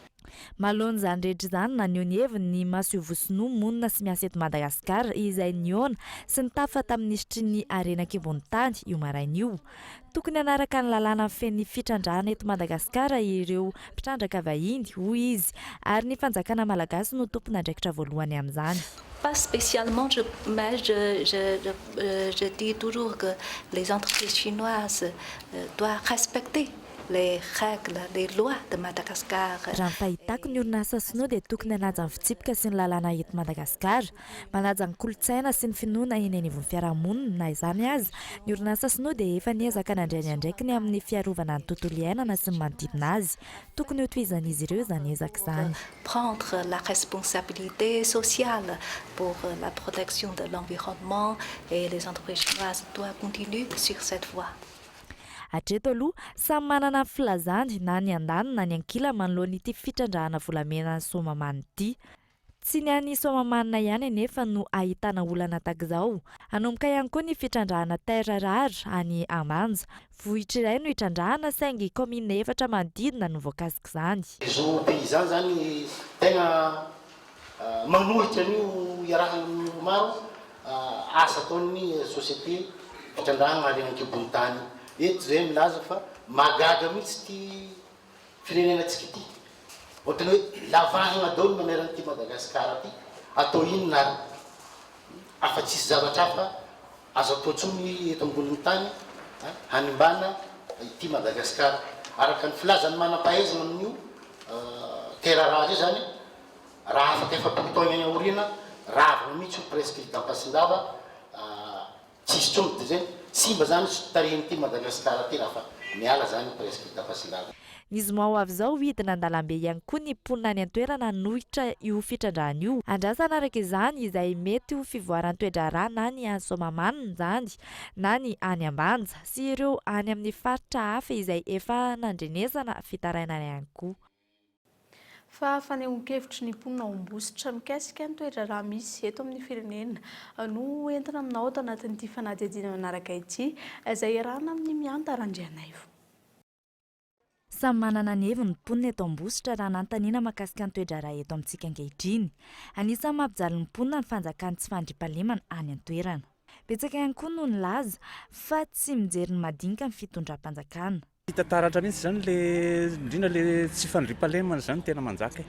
Manoloana izany rehetra izany, naneho ny heviny ny masoivoho sinoa monina sy miasa eto Madagasikara izay nihaona sy nitafa tamin'ny minisitry ny harena an-kibon'ny tany io maraina io. Tokony hanaraka ny lalàna mifehy ny fitrandrahana eto Madagasikara ireo mpitrandraka vahiny, hoy izy, ary ny fanjakana malagasy no tompon'andraikitra voalohany amin'izany. Pas spécialement je mais je je je dis toujours que les entreprises chinoises doivent respecter les règles, les lois de Madagascar. Raha ny fahitako ny orinasa sinoa dia tokony hanaja ny fitsipika sy ny lalàna eto Madagasikara. Manaja ny kolontsaina sy ny finoana eny anivon'ny fiarahamonina. Na izany aza, ny orinasa sinoa dia efa niezaka nandray ny andraikiny amin'ny fiarovana ny tontolo iainana sy ny manodidina azy. Tokony hotohizan'izy ireo izany ezaka izany. Prendre la responsabilité sociale pour la protection de l'environnement et les entreprises chinoises doivent continuer sur cette voie. Hatreto aloha, samy manana ny filazany na ny andaniny na ny ankilany manoloana ity fitrandrahana volamena any Soamahamanina ity. Tsy ny any Soamahamanina ihany anefa no ahitana olana tahaka izao. Hanomboka ihany koa ny fitrandrahana terre rare any Ambanja. Vohitra iray no hitrandrahana saingy kaominina efatra manodidina no voakasik'izany. Réseau paysan zany tegna manohitra an'io iarahana amin'ny olo maro asa ataon'ny société fitrandrahana harena an-kibon'ny tany io. Eto zay milaza fa mahagaga mihitsy ity firenenantsika ity. Ohatran'ny hoe lavahana daholo manerana ity Madagasikara ity, atao inona ary? Afa tsisy zavatra hafa azo atao intsony eto ambonin'ny tany hanimbana ity Madagasikara. Araka ny filazan'ny manam-pahaizana amin'io terre rare io izany, raha afaka 40 taona any aoriana, ravina mihitsy io presqu'ile d'Ampasindava, Tsisy tsony de zay simba zany tarehin'ity Madagascar ty raha fa miala zany presque d'Ampasilava. Ny zoma ho avy izao, hidina an-dalambe ihany koa ny mponina any an-toerana hanohitra io fitrandrahana io. Andrasana araka izany izay mety ho fivoaran'ny toe-draharaha na ny any Soamahamanina izany na ny any Ambanja sy ireo any amin'ny faritra hafa izay efa nandrenesana fitarainana ihany koa. Fa fanehoan-kevitry ny mponina ao Ambositra mikasika ny toe-draharaha misy eto amin'ny firenena no entina aminao ato anatin'ity fanadihadiana manaraka ity, izay iarahana amin'i Mihanta Randrianaivo. Samy manana ny heviny ny mponina eto Ambositra raha nanontaniana mahakasika ny toe-draharaha eto amintsika ankehitriny. Anisan'ny mampijaly ny mponina ny fanjakan'ny tsy fandriampahalemana any an-toerana. Betsaka ihany koa no nilaza fa tsy mijery ny madinika ny fitondram-panjakana. Hita taratra mihitsy izany le, indrindra le tsy fandriampahalemana izany tena manjaka e.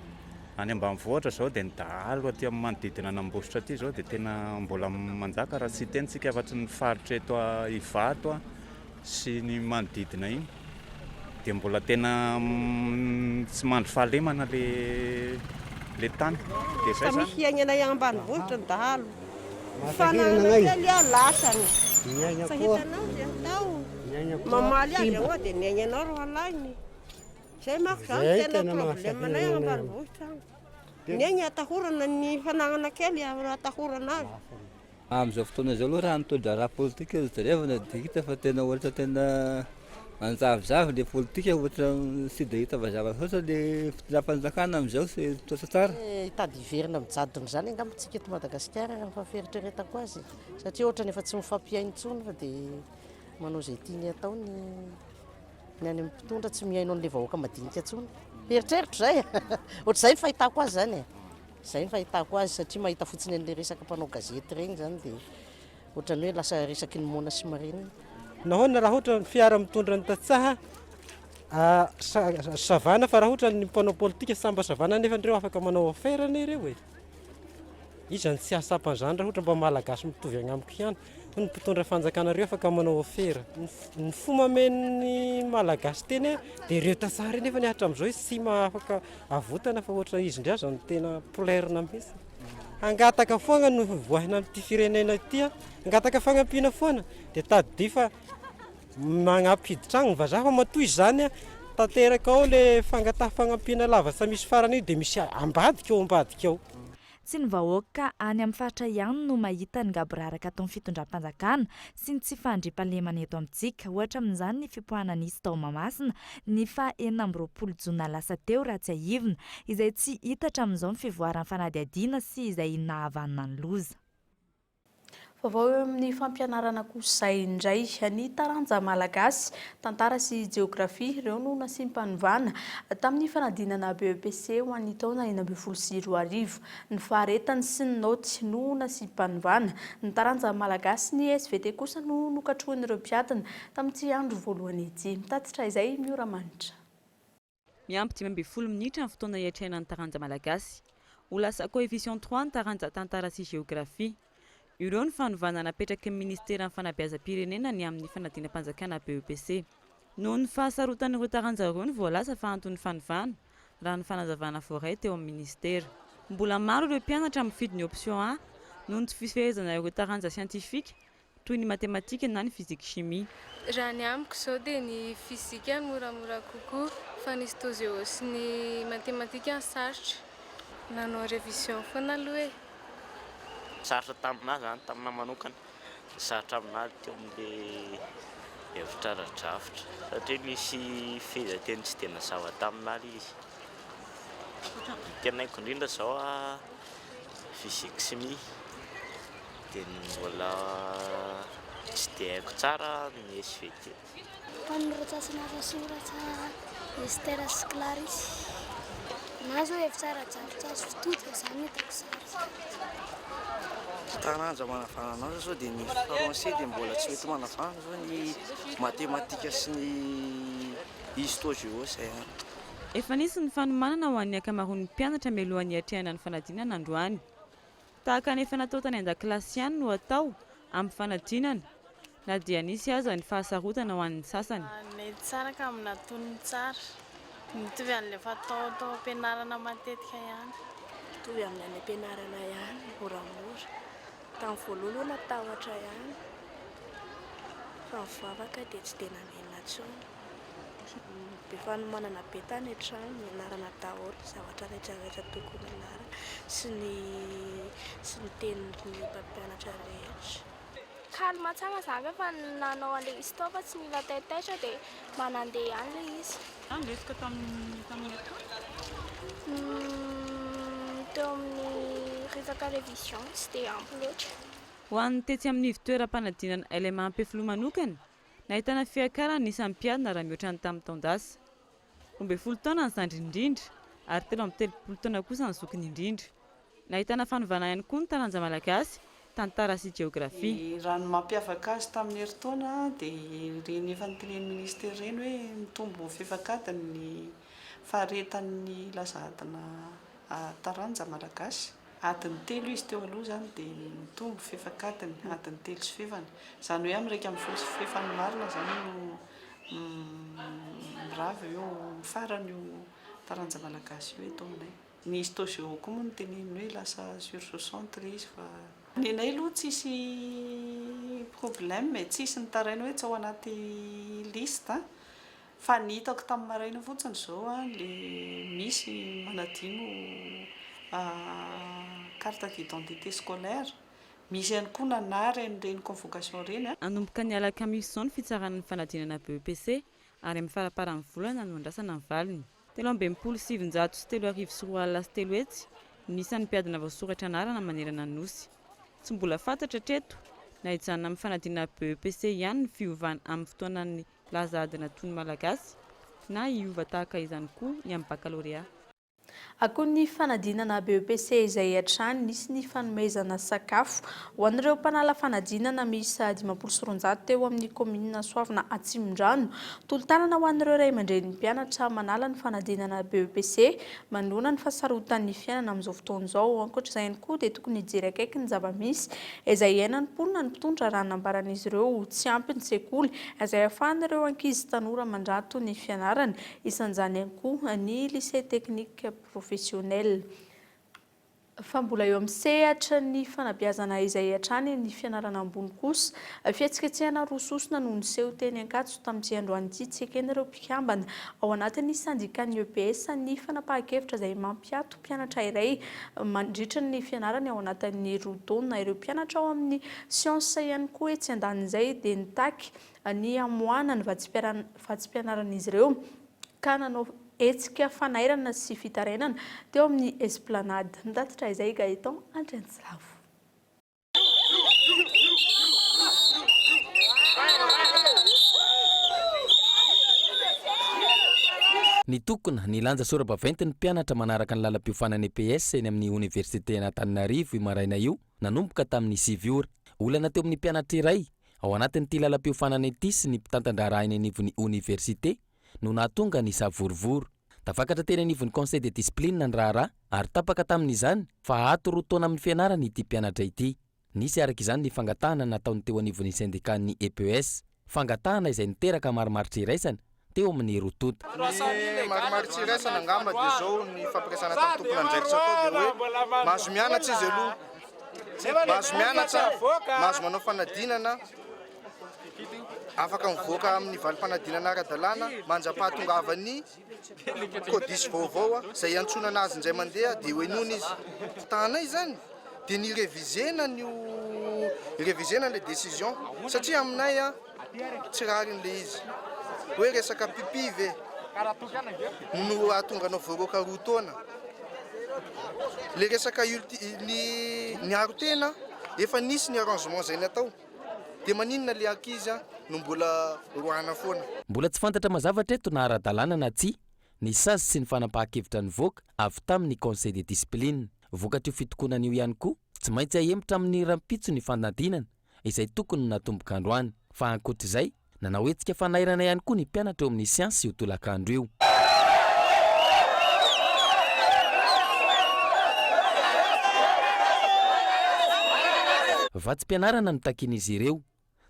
Any ambanivohitra izao dia ny dahalo aty amin'ny manodidina an'Ambositra aty izao dia tena mbola manjaka raha tsy hiteny tsika afa-tsy ny faritra eto Ivato sy ny manodidina iny dia mbola tena tsy mandry fahalemana le le tany. Dia izay Fa izany. misy iainanay ambanivohitra ny dahalo. Fananana kely aho lasany. Fa hitanao izay atao. Mamaly azy ahoa dia ny aignanao ro halainy. Zay manko zany tena problème anay any ambanivohitra agny. Ny aigny atahorana ny fanagnana kely atahorana azy. Amin'izao fotoana izao aloha raha ny toe-draharaha politika no jerevana dia hita fa tena ohatra tena manjavozavo le politika ohatra tsy dia hita mazava loatra le fitondram-panjakana amin'izao sy toetra tsara. Hitady hiverina amin'ny jadona izany angamba tsika eto Madagasikara raha ny fieritreretako azy satria ohatrany efa tsy mifampihaino intsony fa dia manao izay tiany atao ny ny any amin'ny mpitondra tsy mihaino an'ilay vahoaka madinika intsony. Eritreritro izay e! Ohatr'izay ny fahitako azy izany e! Izay ny fahitako azy satria mahita fotsiny an'ilay resaka mpanao gazety ireny izany dia ohatran'ny hoe lasa resaky ny moana sy marenina. Nahoana raha ohatra ny fiara mitondra ny tantsaha savana fa raha ohatra ny mpanao politika samy mba savana nefa ireo afaka manao affaire anie ireo e! Iza no tsy hahatsapa an'izany raha ohatra mba malagasy mitovy agnamiko ihany hoy ny mpitondra fanjakana ireo afaka manao affaire. Ny fo mameno ny malagasy teny dia ireo tantsaha ireo nefa hatramin'izao izy tsy mahafaka avotana fa ohatra izy indray aza no tena polaire-na mihitsy. Hangataka foagna no hivoahina amin'ity firenena ity, hangataka fagnampiana foana dia tadidio fa magnampy hiditra agny ny vazaha fa matoa izany tanteraka ao le fangataha fagnampiana lava tsy misy farany io dia misy ambadika ao ambadika ao. Tsy ny vahoaka any amin'ny faritra ihany no mahita ny gaboraraka ataon'ny fitondram-panjakana sy ny tsy fahandriampahalemana eto amintsika. Ohatra amin'izany ny fipoahana nisy tao Mahamasina ny faha 26 jona lasa teo raha tsiahivina, izay tsy hita hatramin'izao ny fivoaran'ny fanadihadiana sy izay nahavanona ny loza. Vaovao eo amin'ny fampianarana kosa indray. Ny taranja malagasy, tantara sy jeografia, ireo no nasiam-panovana tamin'ny fanadinana BEPC ho an'ny taona 2016. Ny faharetany sy ny naoty no nasiam-panovana. Ny taranja malagasy sy ny SVT kosa no nokatrohin'ireo mpiadina tamin'ity andro voalohany ity. Mitatitra izay Miora Manitra. Miampy 15 minitra ny fotoana hiatrehana ny taranja malagasy. Ho lasa coefficient trois ny taranja tantara sy jeografia. Ireo ny fanovana napetraky ny minisiteran'ny fanabeazam-pirenena ny amin'ny fanadinam-panjakana BEPC. Noho ny fahasarotan'ireo taranja ireo no voalaza fa anton'ny fanovana, raha ny fanazavana voaray teo amin'ny minisitera. Mbola maro ireo mpianatra mifidy ny option A noho ny tsy fifehezana ireo taranja siantifika toy ny matematika na ny physique chimie. Raha ny amiko izao dia ny fizika no moramora kokoa fa ny histo-géo sy ny matematika no sarotra. Nanao révision foana aloha e. Sarotra taminà zany, taminà manokana, sarotra aminà teo amin'le hevitra ara-drafitra satria nisy fehezanteny tsy dia nazava taminà le izy. Ny tena haiko indrindra zao a physique chimie. Dia ny mbola tsy dia haiko tsara ny SVT. Mpanoratra sy nanasoratra Esther sy Clarisse. Na zao hevitra ara-drafitra azo fitodika zany no hitako sarotra. Taranja manavanana azy zao dia ny français dia mbola tsy mety manavanana zao ny matematika sy ny histo géo zay ihany. Efa nisy ny fanomanana ho an'ny ankamaroan'ny mpianatra mialohan'ny hiatrehana ny fanadinana androany. Tahaka ny efa natao tany an-dakilasy ihany no atao amin'ny fanadinana na dia nisy aza ny fahasarotana ho an'ny sasany. Nety tsara ka natoniny tsara. Mitovy an'ilay fatao tao am-pianarana matetika ihany. Mitovy amin'ny any am-pianarana ihany, moramora. Tamin'ny voalohany aloha natahotra ihany fa nivavaka dia tsy dia nanenina intsony. Be fanomanana be tany an-trano, nianarana daholo ny zavatra rehetra rehetra tokony hianarana sy ny sy ny tenin'ny mpampianatra rehetra. Calme tsara za rehefa nanao an'ilay izy tao fa tsy nila taitaitra dia mba nandeha ihany ilay izy. Lesoka tamin'ny tamin'ny atao? Teo amin'ny resaka révision tsy dia ampy loatra. Ho an'ny tetsy amin'ny ivon-toeram-panadinana LMA Ampefiloha manokana, Nahitana fiakarana ny isan'ny mpiadina raha mihoatra ny tamin'ny taon-dasa. 12 taona ny zandriny indrindra ary 33 taona kosa ny zokiny indrindra. Nahitana fanovana ihany koa ny taranja malagasy Tantara sy Jeografia. Raha ny mampiavaka azy tamin'ny herintaona dia ireny efa notenenin'ny minisitera ireny hoe mitombo fefak'adiny ny faharetan'ny laza adina taranja malagasy. Adiny telo izy teo aloha izany dia mitombo fefak'adiny, adiny telo sy fefany. Izany hoe amin'ny 11 sy fefany marina izany no mirava eo, mifarana io taranja malagasy io eto aminay. Ny histo-géo koa moa noteneniny hoe lasa sur soixante ilay izy fa. Ny anay aloha tsisy problème e, tsisy nitaraina hoe tsy ao anaty liste fa ny hitako tamin'ny maraina fotsiny izao an, le misy manadino carte d'identité scolaire, misy ihany koa nanary an'ireny convocation ireny an. Hanomboka ny alakamisy izao ny fitsarana ny fanadinana BEPC ary amin'ny faramparan'ny volana no andrasana ny valiny. 363 300 ny isan'ny mpiadina voasoratra anarana manerana ny Nosy. Tsy mbola fantatra hatreto na hijanona amin'ny fanadinana BEPC ihany ny fiovana amin'ny fotoanan'ny laza adina toy ny Malagasy na hiova tahaka izany koa ny amin'ny bakalorea. Akon'ny fanadinana BEPC izay hatrany nisy ny fanomezana sakafo ho an'ireo mpanala fanadinana miisa 250 teo amin'ny kaominina Soavina Atsimondrano. Tolo-tanana ho an'ireo ray aman-drenin'ny mpianatra manala ny fanadinana BEPC manoloana ny fahasarotan'ny fiainana amin'izao fotoana izao. Ankoatra izay ihany koa dia tokony hijery akaiky ny zava-misy izay iainan'ny mponina ny mpitondra raha nambaran'izy ireo ho tsy ampy ny sekoly izay ahafahan'ireo ankizy sy tanora mandrato ny fianarany, isan'izany ihany koa ny lycée technique professionnel. Fa mbola eo amin'ny sehatry ny fanabeazana izay hatrany ny fianarana ambony kosa. Fihetsiketsehana roa sosona no niseho teny Ankatso tamin'ity androany ity. Tsy eken'ireo mpikambana ao anatin'ny sendikan'ny EPS ny fanapahan-kevitra izay mampiato mpianatra iray mandritra ny fianarany ao anatin'ny roa taona. Ireo mpianatra ao amin'ny siansa ihany koa etsy andanin'izay dia nitaky ny hamoahana ny vatsim-pianaran'izy ireo ka nanao hetsika fanairana sy fitarainana teo amin'ny Esplanade. Nitatitra izay i Gaëtan Andriantsilavo. Nitokona, nilanja sora-baventy ny mpianatra manaraka ny lalam-piofanana EPS eny amin'ny Oniversiten'Antananarivo io maraina io, nanomboka tamin'ny sivy ora. Olana teo amin'ny mpianatra iray, ao anatin'ity lalam-piofanana ity sy ny mpitantan-draharaha eny anivon'ny oniversite no nahatonga ny savorovoro. Tafakatra teny anivon'ny Conseil de discipline ny raharaha ary tapaka tamin'izany fa haato roa taona amin'ny fianarany ity mpianatra ity. Nisy araka izany ny fangatahana nataon'ny teo anivon'ny sendikan'ny EPS. Fangatahana izay niteraka marimaritra iraisana teo amin'ny roa tonta. Ny marimaritra iraisana angamba dia izao ny fampiresahana tamin'ny tompon'andraikitra tao dia hoe mahazo mianatra izy aloha, mahazo mianatra, mahazo manao fanadinana, Afaka mivoaka amin'ny valim-panadinana ara-dalàna mandra-pahatongavan'ny codis vaovao izay iantsonana azy indray mandeha dia hohenoina izy. Tahanay izany dia ny revisena an'io revisena ilay décision satria aminay tsy rariny ilay izy. Hoe resaka pipi ve no hahatonga anao voaroaka roa taona? Ilay resaka ulti ny niaro tena efa nisy ny arrangement izay natao. Dia maninona le ankizy no mbola roahana foana? Mbola tsy fantatra mazava hatreto na ara-dalàna na tsia ny sazy sy ny fanapahan-kevitra nivoaka avy tamin'ny Conseil de discipline. Vokatr'io fitokonana io ihany koa, tsy maintsy ahemotra amin'ny rahampitso ny fanadinana izay tokony ho natomboka androany. Fa ankoatra izay, Nanao hetsika fanairana ihany koa ny mpianatra eo amin'ny siansa io tolakandro io. Vatsim-pianarana no takian'izy ireo.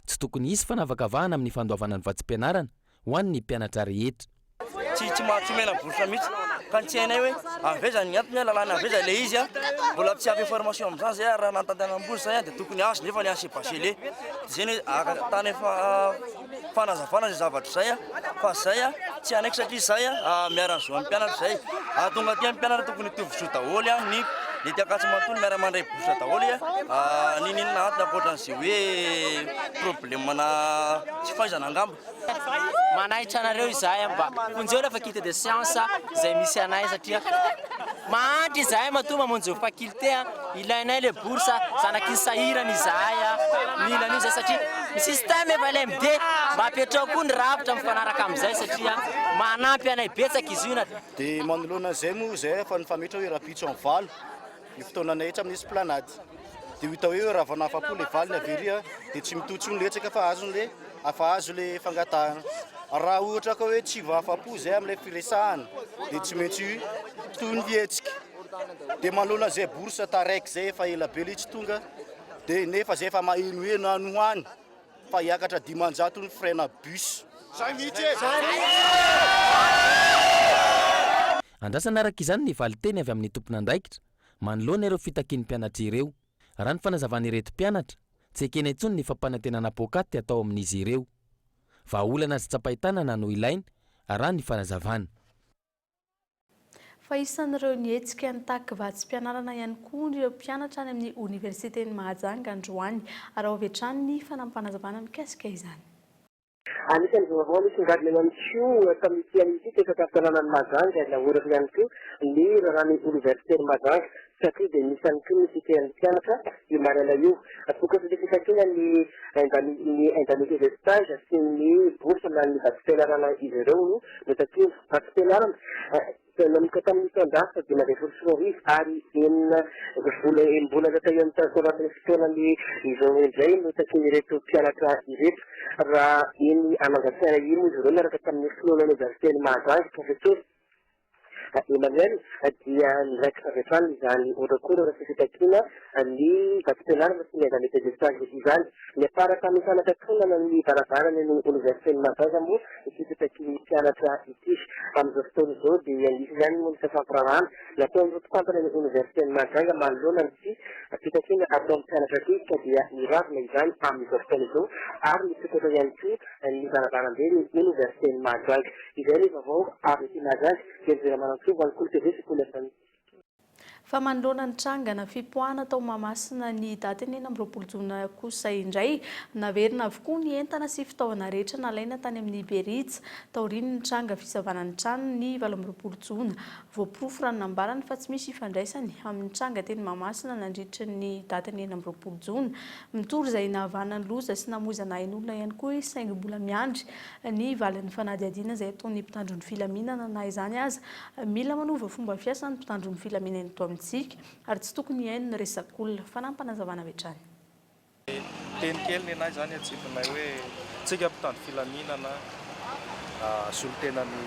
Tsy tokony hisy fanavakavahana amin'ny fandoavana ny vatsim-pianarana ho an'ny mpianatra rehetra. Tsy tsy maha tsy omena bourse mihitsy ka ny tsy hainay hoe avy aiza ny antony lalàna avy aiza ilay izy a, mbola tsy ampy information amin'izany zay ary raha nanontany ambony zay dia tokony azo nefa ny AC Bachelet zay ny tany efa fanazavana zay zavatra zay a, fa zay a tsy hanaiky satria zay a miara zo amin'ny mpianatra zay, ahatonga aty amin'ny mpianatra tokony hitovy zo daholo a ny ny ety Ankatso manontolo miara mandray bourse daholo a, n'inon'inona antony ankoatran'izay hoe problème na tsy fahaizana angamba. Manaitra anareo izahay mba vonjeo ilay faculté de science izay misy anay satria mahantra izahay matoa mamonjy io faculté a, ilainay ilay bourse, zanaky ny sahirana izahay a, mila an'io izahay satria ny système efa LMD, mba apetraho koa ny rafitra mifanaraka amin'izay satria manampy anay betsaka izy io na. Dia manoloana an'izay moa izahay efa nifametra hoe rahampitso amin'ny valo ny fotoananay etsy amin'ny esplanade. Dia ho hita hoe raha vao nahafapo ilay valiny avy ery dia tsy mitohy intsony ilay hetsika fa azony ilay afa azo ilay fangatahana. Raha ohatra ka hoe tsy voafapo izay amin'ilay firesahana dia tsy maintsy toy ny hetsika. Dia manoloana izay bourse taraiky izay efa ela be ilay tsy tonga dia nefa izay efa mahenoheno any ho any fa hiakatra 500 ny frais-na bus. Zay mihitsy e! Andrasana araka izany ny valinteny avy amin'ny tompon'andraikitra manoloana ireo fitakian'ny mpianatra ireo. Raha ny fanazavan'ireto mpianatra, tsy ekena intsony ny fampanantenana poakaty atao amin'izy ireo. Vahaolana azo tsapain-tanana no ilaina, raha ny fanazavana. Fa isan'ireo nihetsika nitaky vatsim-pianarana ihany koa ireo mpianatra any amin'ny oniversiten'i Mahajanga androany. Araho avy hatrany ny fanampin'panazavana mikasika izany. Anisan'ny vaovao nisongadina ihany koa tamin'ity anio ity teto an-tampon-tanànan'i Mahajanga, nahoraka ihany koa ny raharahan'ny oniversiten'i Mahajanga satria dia nisy ihany koa ny fitrehan'ny mpianatra io maraina io. Vokatry ny fitakiana ny ny indemnité de stage sy ny bourse na ny vatsim-pianarana izy ireo no notakiana. Vatsim-pianarana Nanomboka tamin'ny taon-dasa 2015 ary enina vola enim-bolana taorian'ny tao anatin'ny fotoanany izao indray no takian'ireto mpianatra ireto. Raha eny Amangatsiana iny moa izy ireo niaraka tamin'ny filohan'ny oniversiten'i Mahajanga, Profesora Emmanuel dia niraikitra avy hatrany izany horakoraka sy fitakiana ny vatsim-pianarana sy ny indemnité de stage izany. Niafara tamin'ny fanakatonana ny varavarana ny oniversiten'i Mahajanga moa ity fitakian'ny mpianatra ity. Amin'izao fotoana izao dia nisy ihany moa ny fifampiraharahana nataon'ireo mpitantana ny oniversiten'i Mahajanga manoloana ity fitakiana ataon'ny mpianatra ity ka dia niravona izany amin'izao fotoana izao ary nisokatra ihany koa ny varavarambe ny oniversiten'i Mahajanga. Izay ny vaovao avy aty Mahajanga, Hery Ramanantsoa ho an'ny Kolo TV sy Kolo FM. Fa manoloana ny trangana fipoahana tao Mahamasina ny daty 26 jona kosa indray, naverina avokoa ny entana sy fitaovana rehetra nalaina tany amin'ny Berija, taorian'ny tranga fisavana ny tranony ny 28 jona. Voaporofo raha ny nambarany fa tsy misy ifandraisany amin'ny tranga teny Mahamasina nandritra ny daty 26 jona. Mitory izay nahavanana ny loza sy namoizana ain'olona ihany koa izy saingy mbola miandry ny valin'ny fanadihadiana izay ataon'ny mpitandro ny filaminana na izany aza mila manova fomba fiasa ny mpitandro ny filaminana eto amintsika ary tsy tokony hihaino ny resak'olona. Fanampinazavana avy hatrany. Teny kely nenay zany atsipinay hoe tsika mpitandro filaminana solontenan'ny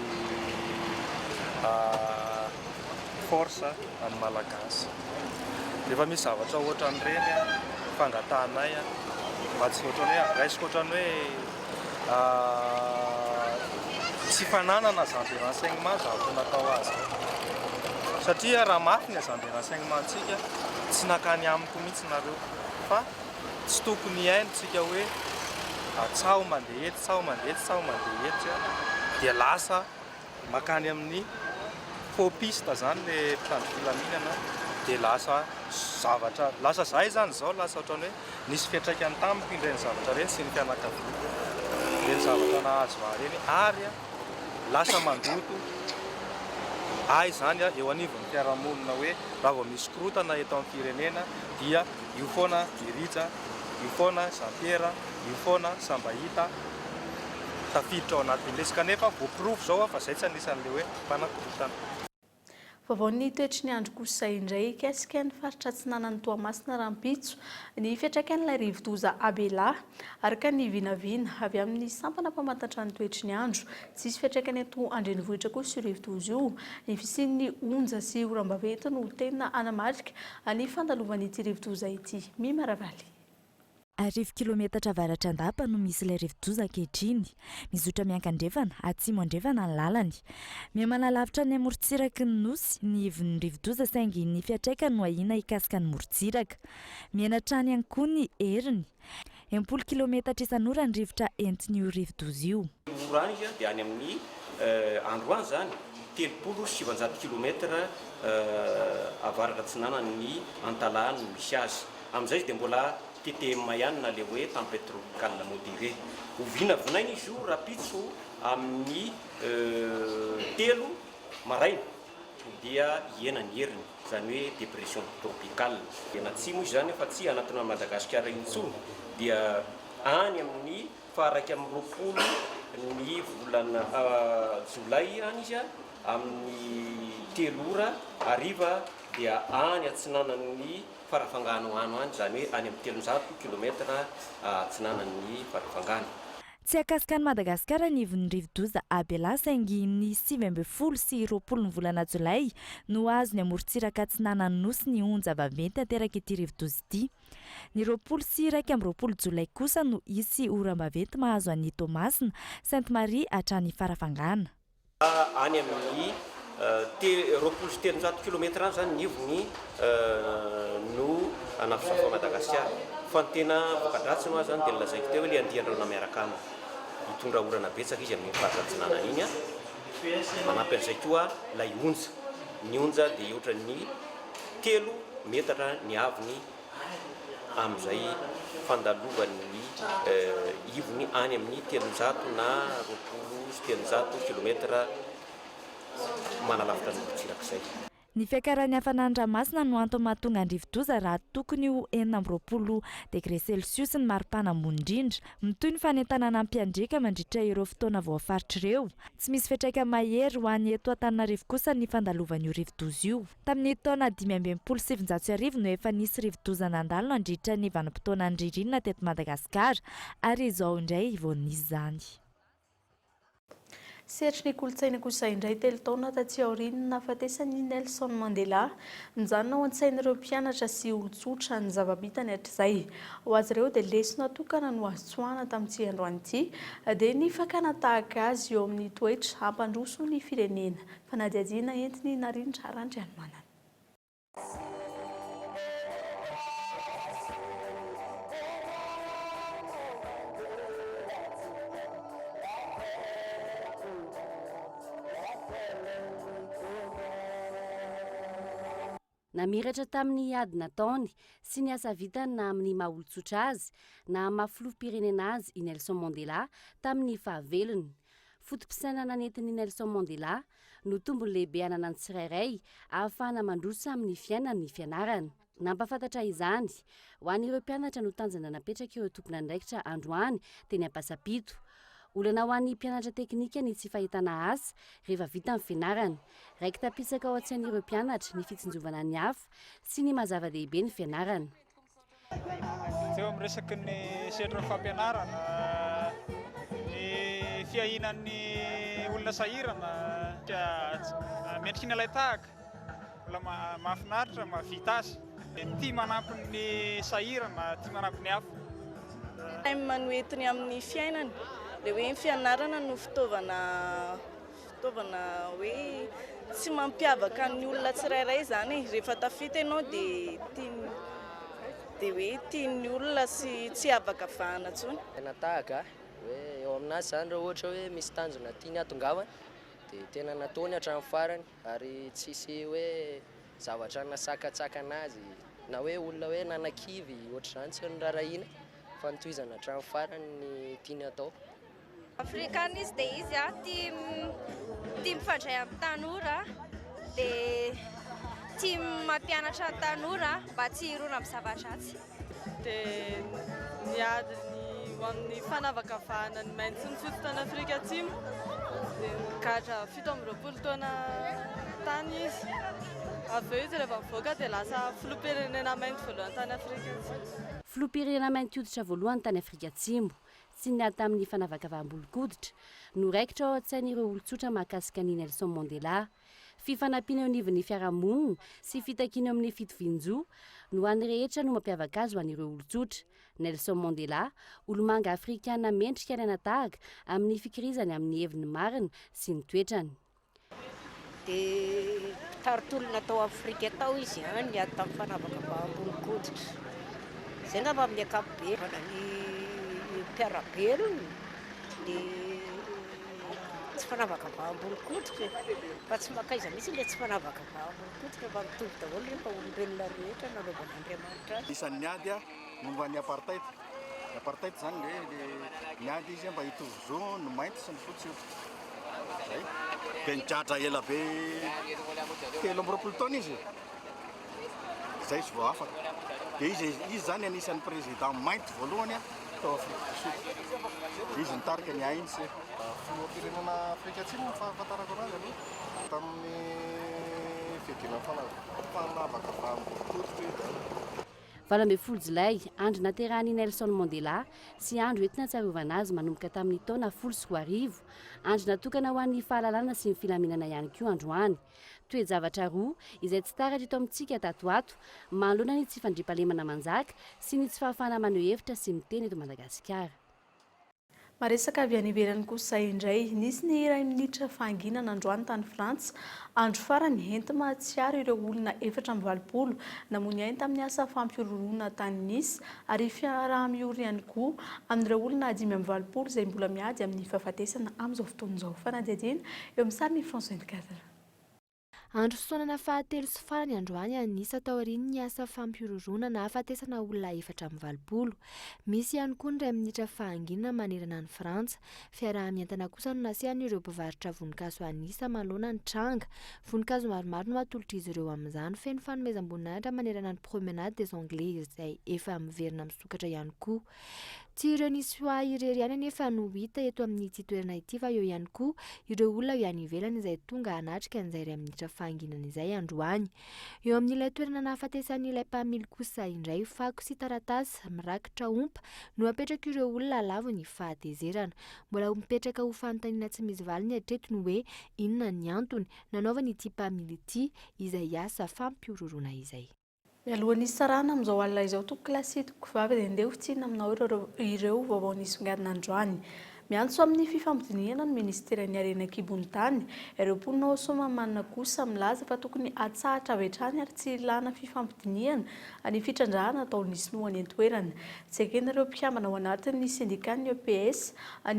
force an'ny Malagasy. Rehefa misy zavatra ohatran'ireny fangatahanay mba tsy ohatran'ny hoe raisiko ohatran'ny hoe Tsy fananana agent de renseignement zavatra natao azy satria raha mafy ny agent de renseignement ntsika tsy nakany amiko mihitsy nareo fa tsy tokony hihaino tsika hoe tsaho mandeha etsy tsaho mandeha etsy tsaho mandeha etsy dia lasa Makany amin'ny faux piste zany le mpitandro filaminana de lasa zavatra lasa zahay zany zao lasa ohatrany hoe nisy fiantraikany tamiko ireny zavatra ireny sy ny fianakaviako ireny zavatra nahazo ahy ireny ary lasa mandoto ahy zany eo anivon'ny fiarahamonina hoe raha vao misy korotana eto amin'ny firenena dia io foana i Rija io foana Jean Pierre io foana Sambahita tafiditra ao anatin'ilay izy kanefa voaporofo izao fa izay tsy anisan'ilay hoe mpanakorontana. Vaovaon'ny toetry ny andro kosa indray hikasika ny faritra atsinanan'i Toamasina rahampitso ny fiantraikan'ilay rivodoza Abela. Araka ny vinavina avy amin'ny sampana mpamantatra ny toetry ny andro, tsy hisy fiantraikany eto an-drenivohitra kosa io rivodoza io. Ny fisian'ny onja sy oram-baventy no tena hanamarika ny fandalovan'ity rivodoza ity. Mima Ravaly. Arivo kilometatra avaratr'Andapa no misy ilay rivodoza ankehitriny. Mizotra miankandrefana, atsimo andrefana ny lalany. Mihamanalavitra ny amorontsiraky ny Nosy ny ivon'ny rivodoza saingy ny fiantraikany no ahiana hikasika ny morontsiraka. Mihena hatrany ihany koa ny heriny. 60 kilometatra isan'ora ny rivotra entin'io rivodoza io. Ora any izy dia any amin'ny andro any izany, 930 kilomètre avaratra atsinanan'ny Antalaha no misy azy. Amin'izay izy dia mbola TTM ihany na ilay hoe tempête tropicale modérée. Ho vinavinaina izy io rahampitso amin'ny telo maraina dia hihena ny heriny, izany hoe dépression tropicale. Dia na atsimo izy izany fa tsy hanatona an'i Madagasikara intsony dia any amin'ny faha 21 ny volana jolay any izy amin'ny telo ora hariva dia any atsinanan'ny. Farafangana any ho any, izany hoe any amin'ny 300 kilometatra atsinanan'ny Farafangana. Tsy hahakasika an'i Madagasikara ny ivon'ny rivodoza Abela saingy ny 29 sy 20 ny volana jolay no hahazo ny amorontsiraka atsinanan'ny Nosy ny onja vaventy aterak'ity rivodoza ity. Ny 20 sy 21 jolay kosa no hisy oram-baventy mahazo an'i Toamasina, Sainte Marie hatrany Farafangana. Any amin'ny 320 kilometatra any izany ny ivony no hanafosafo an'i Madagasikara. Fa ny tena voka-dratsiny ho'a izany dia nolazaiko teo hoe ilay andian-drahona miaraka aminy. Hitondra orana betsaka izy amin'iny faritra atsinanana iny. Manampy an'izay koa ilay onja. Ny onja dia hihoatra ny 3 metatra ny haavony amin'izay fandalovan'ny ivony any amin'ny 300 na 320 kilometatra manalavitra ny morontsiraka izay. Ny fiakaran'ny hafanan'ny ranomasina no antony mahatonga ny rivodoza raha tokony ho 26 degre celsius ny maripana ambony indrindra. Mitohy ny fanentanana hampiandriaka mandritra ireo fotoana voafaritra ireo. Tsy misy fiantraikany mahery ho an'ny eto Antananarivo kosa ny fandalovan'io rivodoza io. Tamin'ny taona 1965 no efa nisy rivodoza nandalo nandritra ny vanim-potoanan'ny ririnina teto Madagasikara ary izao indray vao nisy izany. Sehatry ny kolontsaina kosa indray, telo taona taty aorian'ny nahafatesan'i Nelson Mandela, mijanona ao an-tsain'ireo mpianatra sy olon-tsotra ny zava-bitany hatrizay. Ho azy ireo dia lesona tokana no azo tsoahana tamin'ity androany ity dia ny fakana tahaka azy eo amin'ny toetra hampandroso ny firenena. Fanadihadiana entin'i Narindra Randrianomanana. Namiratra tamin'ny ady nataony sy ny asa vitany na amin'ny maha olon-tsotra azy na amin'ny maha filoham-pirenena azy i Nelson Mandela tamin'ny fahavelony. Foto-pisainana nentin'i Nelson Mandela no tombony lehibe ananan'ny tsirairay ahafahana mandroso amin'ny fiainany ny fianarana. Nampahafantatra izany ho an'ireo mpianatra no tanjona napetrak'ireo tompon'andraikitra androany teny Ampasampito. Olana ho an'ny mpianatra teknika ny tsy fahitana asa rehefa vita ny fianarana. Raiki-tapisaka ao an-tsain'ireo mpianatra ny fitsinjovana ny hafa sy ny maha zava-dehibe ny fianarana. Teo amin'ny resaky ny sehatry ny fampianarana, ny fiahiana ny olona sahirana, mendriky ny alain-tahaka, olona mahafinaritra, mahavita azy, tia manampy ny sahirana, tia manampy ny hafa. Thème no entiny amin'ny fiainany, ilay hoe ny fianarana no fitaovana fitaovana hoe tsy mampiavaka ny olona tsirairay izany e, rehefa tafita ianao dia tian'ny dia hoe tian'ny olona sy tsy avakavahana intsony. Tena tahaka hoe eo aminazy izany raha ohatra hoe misy tanjona tiany hatongavana dia tena nataony hatramin'ny farany ary tsisy hoe zavatra nasakantsakana azy na hoe olona hoe nanakivy ohatr'izany tsy noraharahiana fa notohizana hatramin'ny farany ny tiany hatao. Afrikana izy dia izy a tia tia mifandray amin'ny tanora dia tia mampianatra ny tanora mba tsy hirona amin'ny zava-dratsy. Dia niady ny ho amin'ny fanavakavahana ny mainty sy ny fotsy tany Afrika Atsimo. Dia nigadra 27 taona tany izy. Avy eo izy rehefa nivoaka dia lasa filoham-pirenena mainty voalohany tany Afrika Atsimo. Filoham-pirenena mainty hoditra voalohany tany Afrika Atsimo. Tsy niady tamin'ny fanavakavaham-bolon-koditra no raikitra ao an-tsain'ireo olon-tsotra mahakasika an'i Nelson Mandela. Fifanampiana eo anivon'ny fiarahamonina sy fitakiana eo amin'ny fitovian-jo no hany rehetra no mampiavaka azy ho an'ireo olon-tsotra. Nelson Mandela, olomanga afrikana mendrika alaina tahaka amin'ny fikirizany amin'ny heviny marina sy ny toetrany. Dia mpitari-tolona tao Afrika tao izy an, niady tamin'ny fanavakavaham-bolon-koditra. Izay angamba amin'ny ankapobeny ny mpiara-belona dia tsy fanavakavaham-bolon-koditra e. Fa tsy mankaiza mihitsy ilay tsy fanavakavaham-bolon-koditra fa mitovy daholo rehefa olombelona rehetra nanaovan'Andriamanitra azy. Isan'ny niady momba ny apartheid. Ny apartheid izany le niady izy mba hitovy zo ny mainty sy ny fotsy hoditra. Zay. Dia nigadra ela be 23 taona izy. Zay izy vao afaka. Dia izy izy izany anisan'ny président mainty voalohany tao Afrique du Sud. Izy nitarika ny ANC. Filoham-pirenena Afrika Atsimo ny fahafantarako anazy aloha. Tamin'ny fiadiana ny fanavakavaham-bolon-koditra izy izany. 18 jolay, andro naterahan'i Nelson Mandela sy andro entina tsarovana azy manomboka tamin'ny taona 2010. Andro natokana ho an'ny fahalalana sy ny filaminana ihany koa androany. Toe-javatra roa izay tsy taratra eto amintsika tato ho ato manoloana ny tsy fandriampahalemana manjaka sy ny tsy fahafahana maneho hevitra sy miteny eto Madagasikara. Maresaka avy any ivelany kosa indray. Nisy ny iray minitra fahanginana androany tany Frantsa. Andro farany enti-mahatsiaro ireo olona 84 namoy ny ainy tamin'ny asa fampihorohoroana tany Nice ary fiaraha-miory ihany koa amin'ireo olona 85 izay mbola miady amin'ny fahafatesana amin'izao fotoana izao. Fanadihadiana eo amin'ny sarin'i France 24. Andro fisaonana fahatelo sy farany androany any Nice taorian'ny asa fampihorohoroana nahafatesana olona 84. Misy ihany koa ny iray minitra fahanginana manerana an'i Frantsa. Fiaraha-mientana kosa no nasian'ireo mpivarotra voninkazo any Nice manoloana ny tranga. Voninkazo maromaro no atolotr'izy ireo amin'izany. Feno fanomezam-boninahitra manerana ny Promenade des Anglais izay efa miverina misokatra ihany koa. Tsy ireo Niçois irery ihany anefa no hita eto amin'ity toerana ity fa eo ihany koa ireo olona avy any ivelany izay tonga hanatrika an'izay iray minitra fahanginana izay androany. Eo amin'ilay toerana nahafatesan'ilay mpamily kosa indray fako sy taratasy mirakitra ompa no apetrak'ireo olona lavo ny fahatezerana. Mbola mipetraka ho fanontaniana tsy misy valiny hatreto ny hoe inona ny antony nanaovan'ity mpamily ity izay asa fampihorohoroana izay. Mialohan'ny hisarahana amin'izao alina izao tompoko lahy sy tompoko vavy dia ndeha ho tsinona aminao ireo ireo vaovao nisongadina androany. Miantso amin'ny fifampidinihana ny minisiteran'ny harena an-kibon'ny tany. Ireo mponina ao Soamahamanina kosa milaza fa tokony hatsahatra avy hatrany ary tsy ilana fifampidinihana ny fitrandrahana ataon'ny sinoa any an-toerana. Tsy eken'ireo mpikambana ao anatin'ny sendikan'ny EPS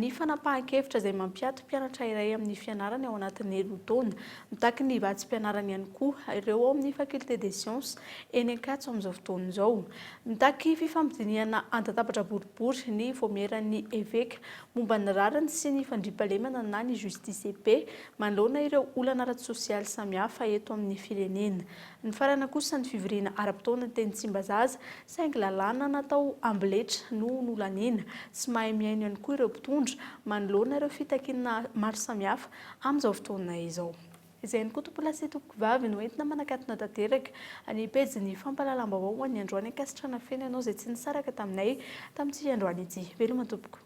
ny fanapahan-kevitra izay mampiato mpianatra iray amin'ny fianarany ao anatin'ny roa taona. Mitaky ny vatsim-pianarany ihany koa ireo ao amin'ny Faculté des Sciences eny Ankatso amin'izao fotoana izao. Mitaky fifampidinihana an-databatra boribory ny Vaomieran'ny Eveka momba ny rariny sy ny fandriampahalemana na ny Justice et Paix manoloana ireo olana ara-tsosialy samihafa eto amin'ny firenena. Nifarana kosa ny fivoriana ara-potoana teny Tsimbazaza saingy lalàna natao amboletra no nolaniana. Tsy mahay mihaino ihany koa ireo mpitondra manoloana ireo fitakiana maro samihafa amin'izao fotoana izao. Izay ihany koa tompolahy sy tompokovavy no entina manakatona tanteraka ny pejin'ny fampahalalam-baovao ho an'ny androany ankasitrahana feno ianao izay tsy nisaraka taminay tamin'ity androany ity. Veloma tompoko.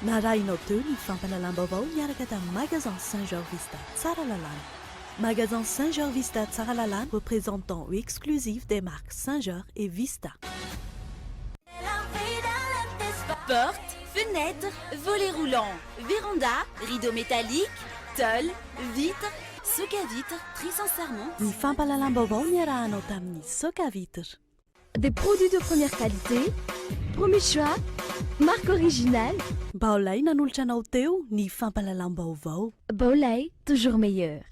Narahinao teo ny fampahalalam-baovao niaraka tamin'ny Magasin Saint Georges Vista Tsaralalàna. Magasin Saint Georges Vista Tsaralalàna, représentant exclusif des marques Saint Georges et Vista. Porte, fenêtre, volet roulant, véranda, rideau métallique, tôle, vitre, soc à vitre, très sincèrement. Ny fampahalalam-baovao niarahanao tamin'ny Soc à vitre. Des produits de première qualité, premier choix, marque originale. Baolai nanolotra anao teo ny fampahalalam-baovao. Baolai, toujours meilleur.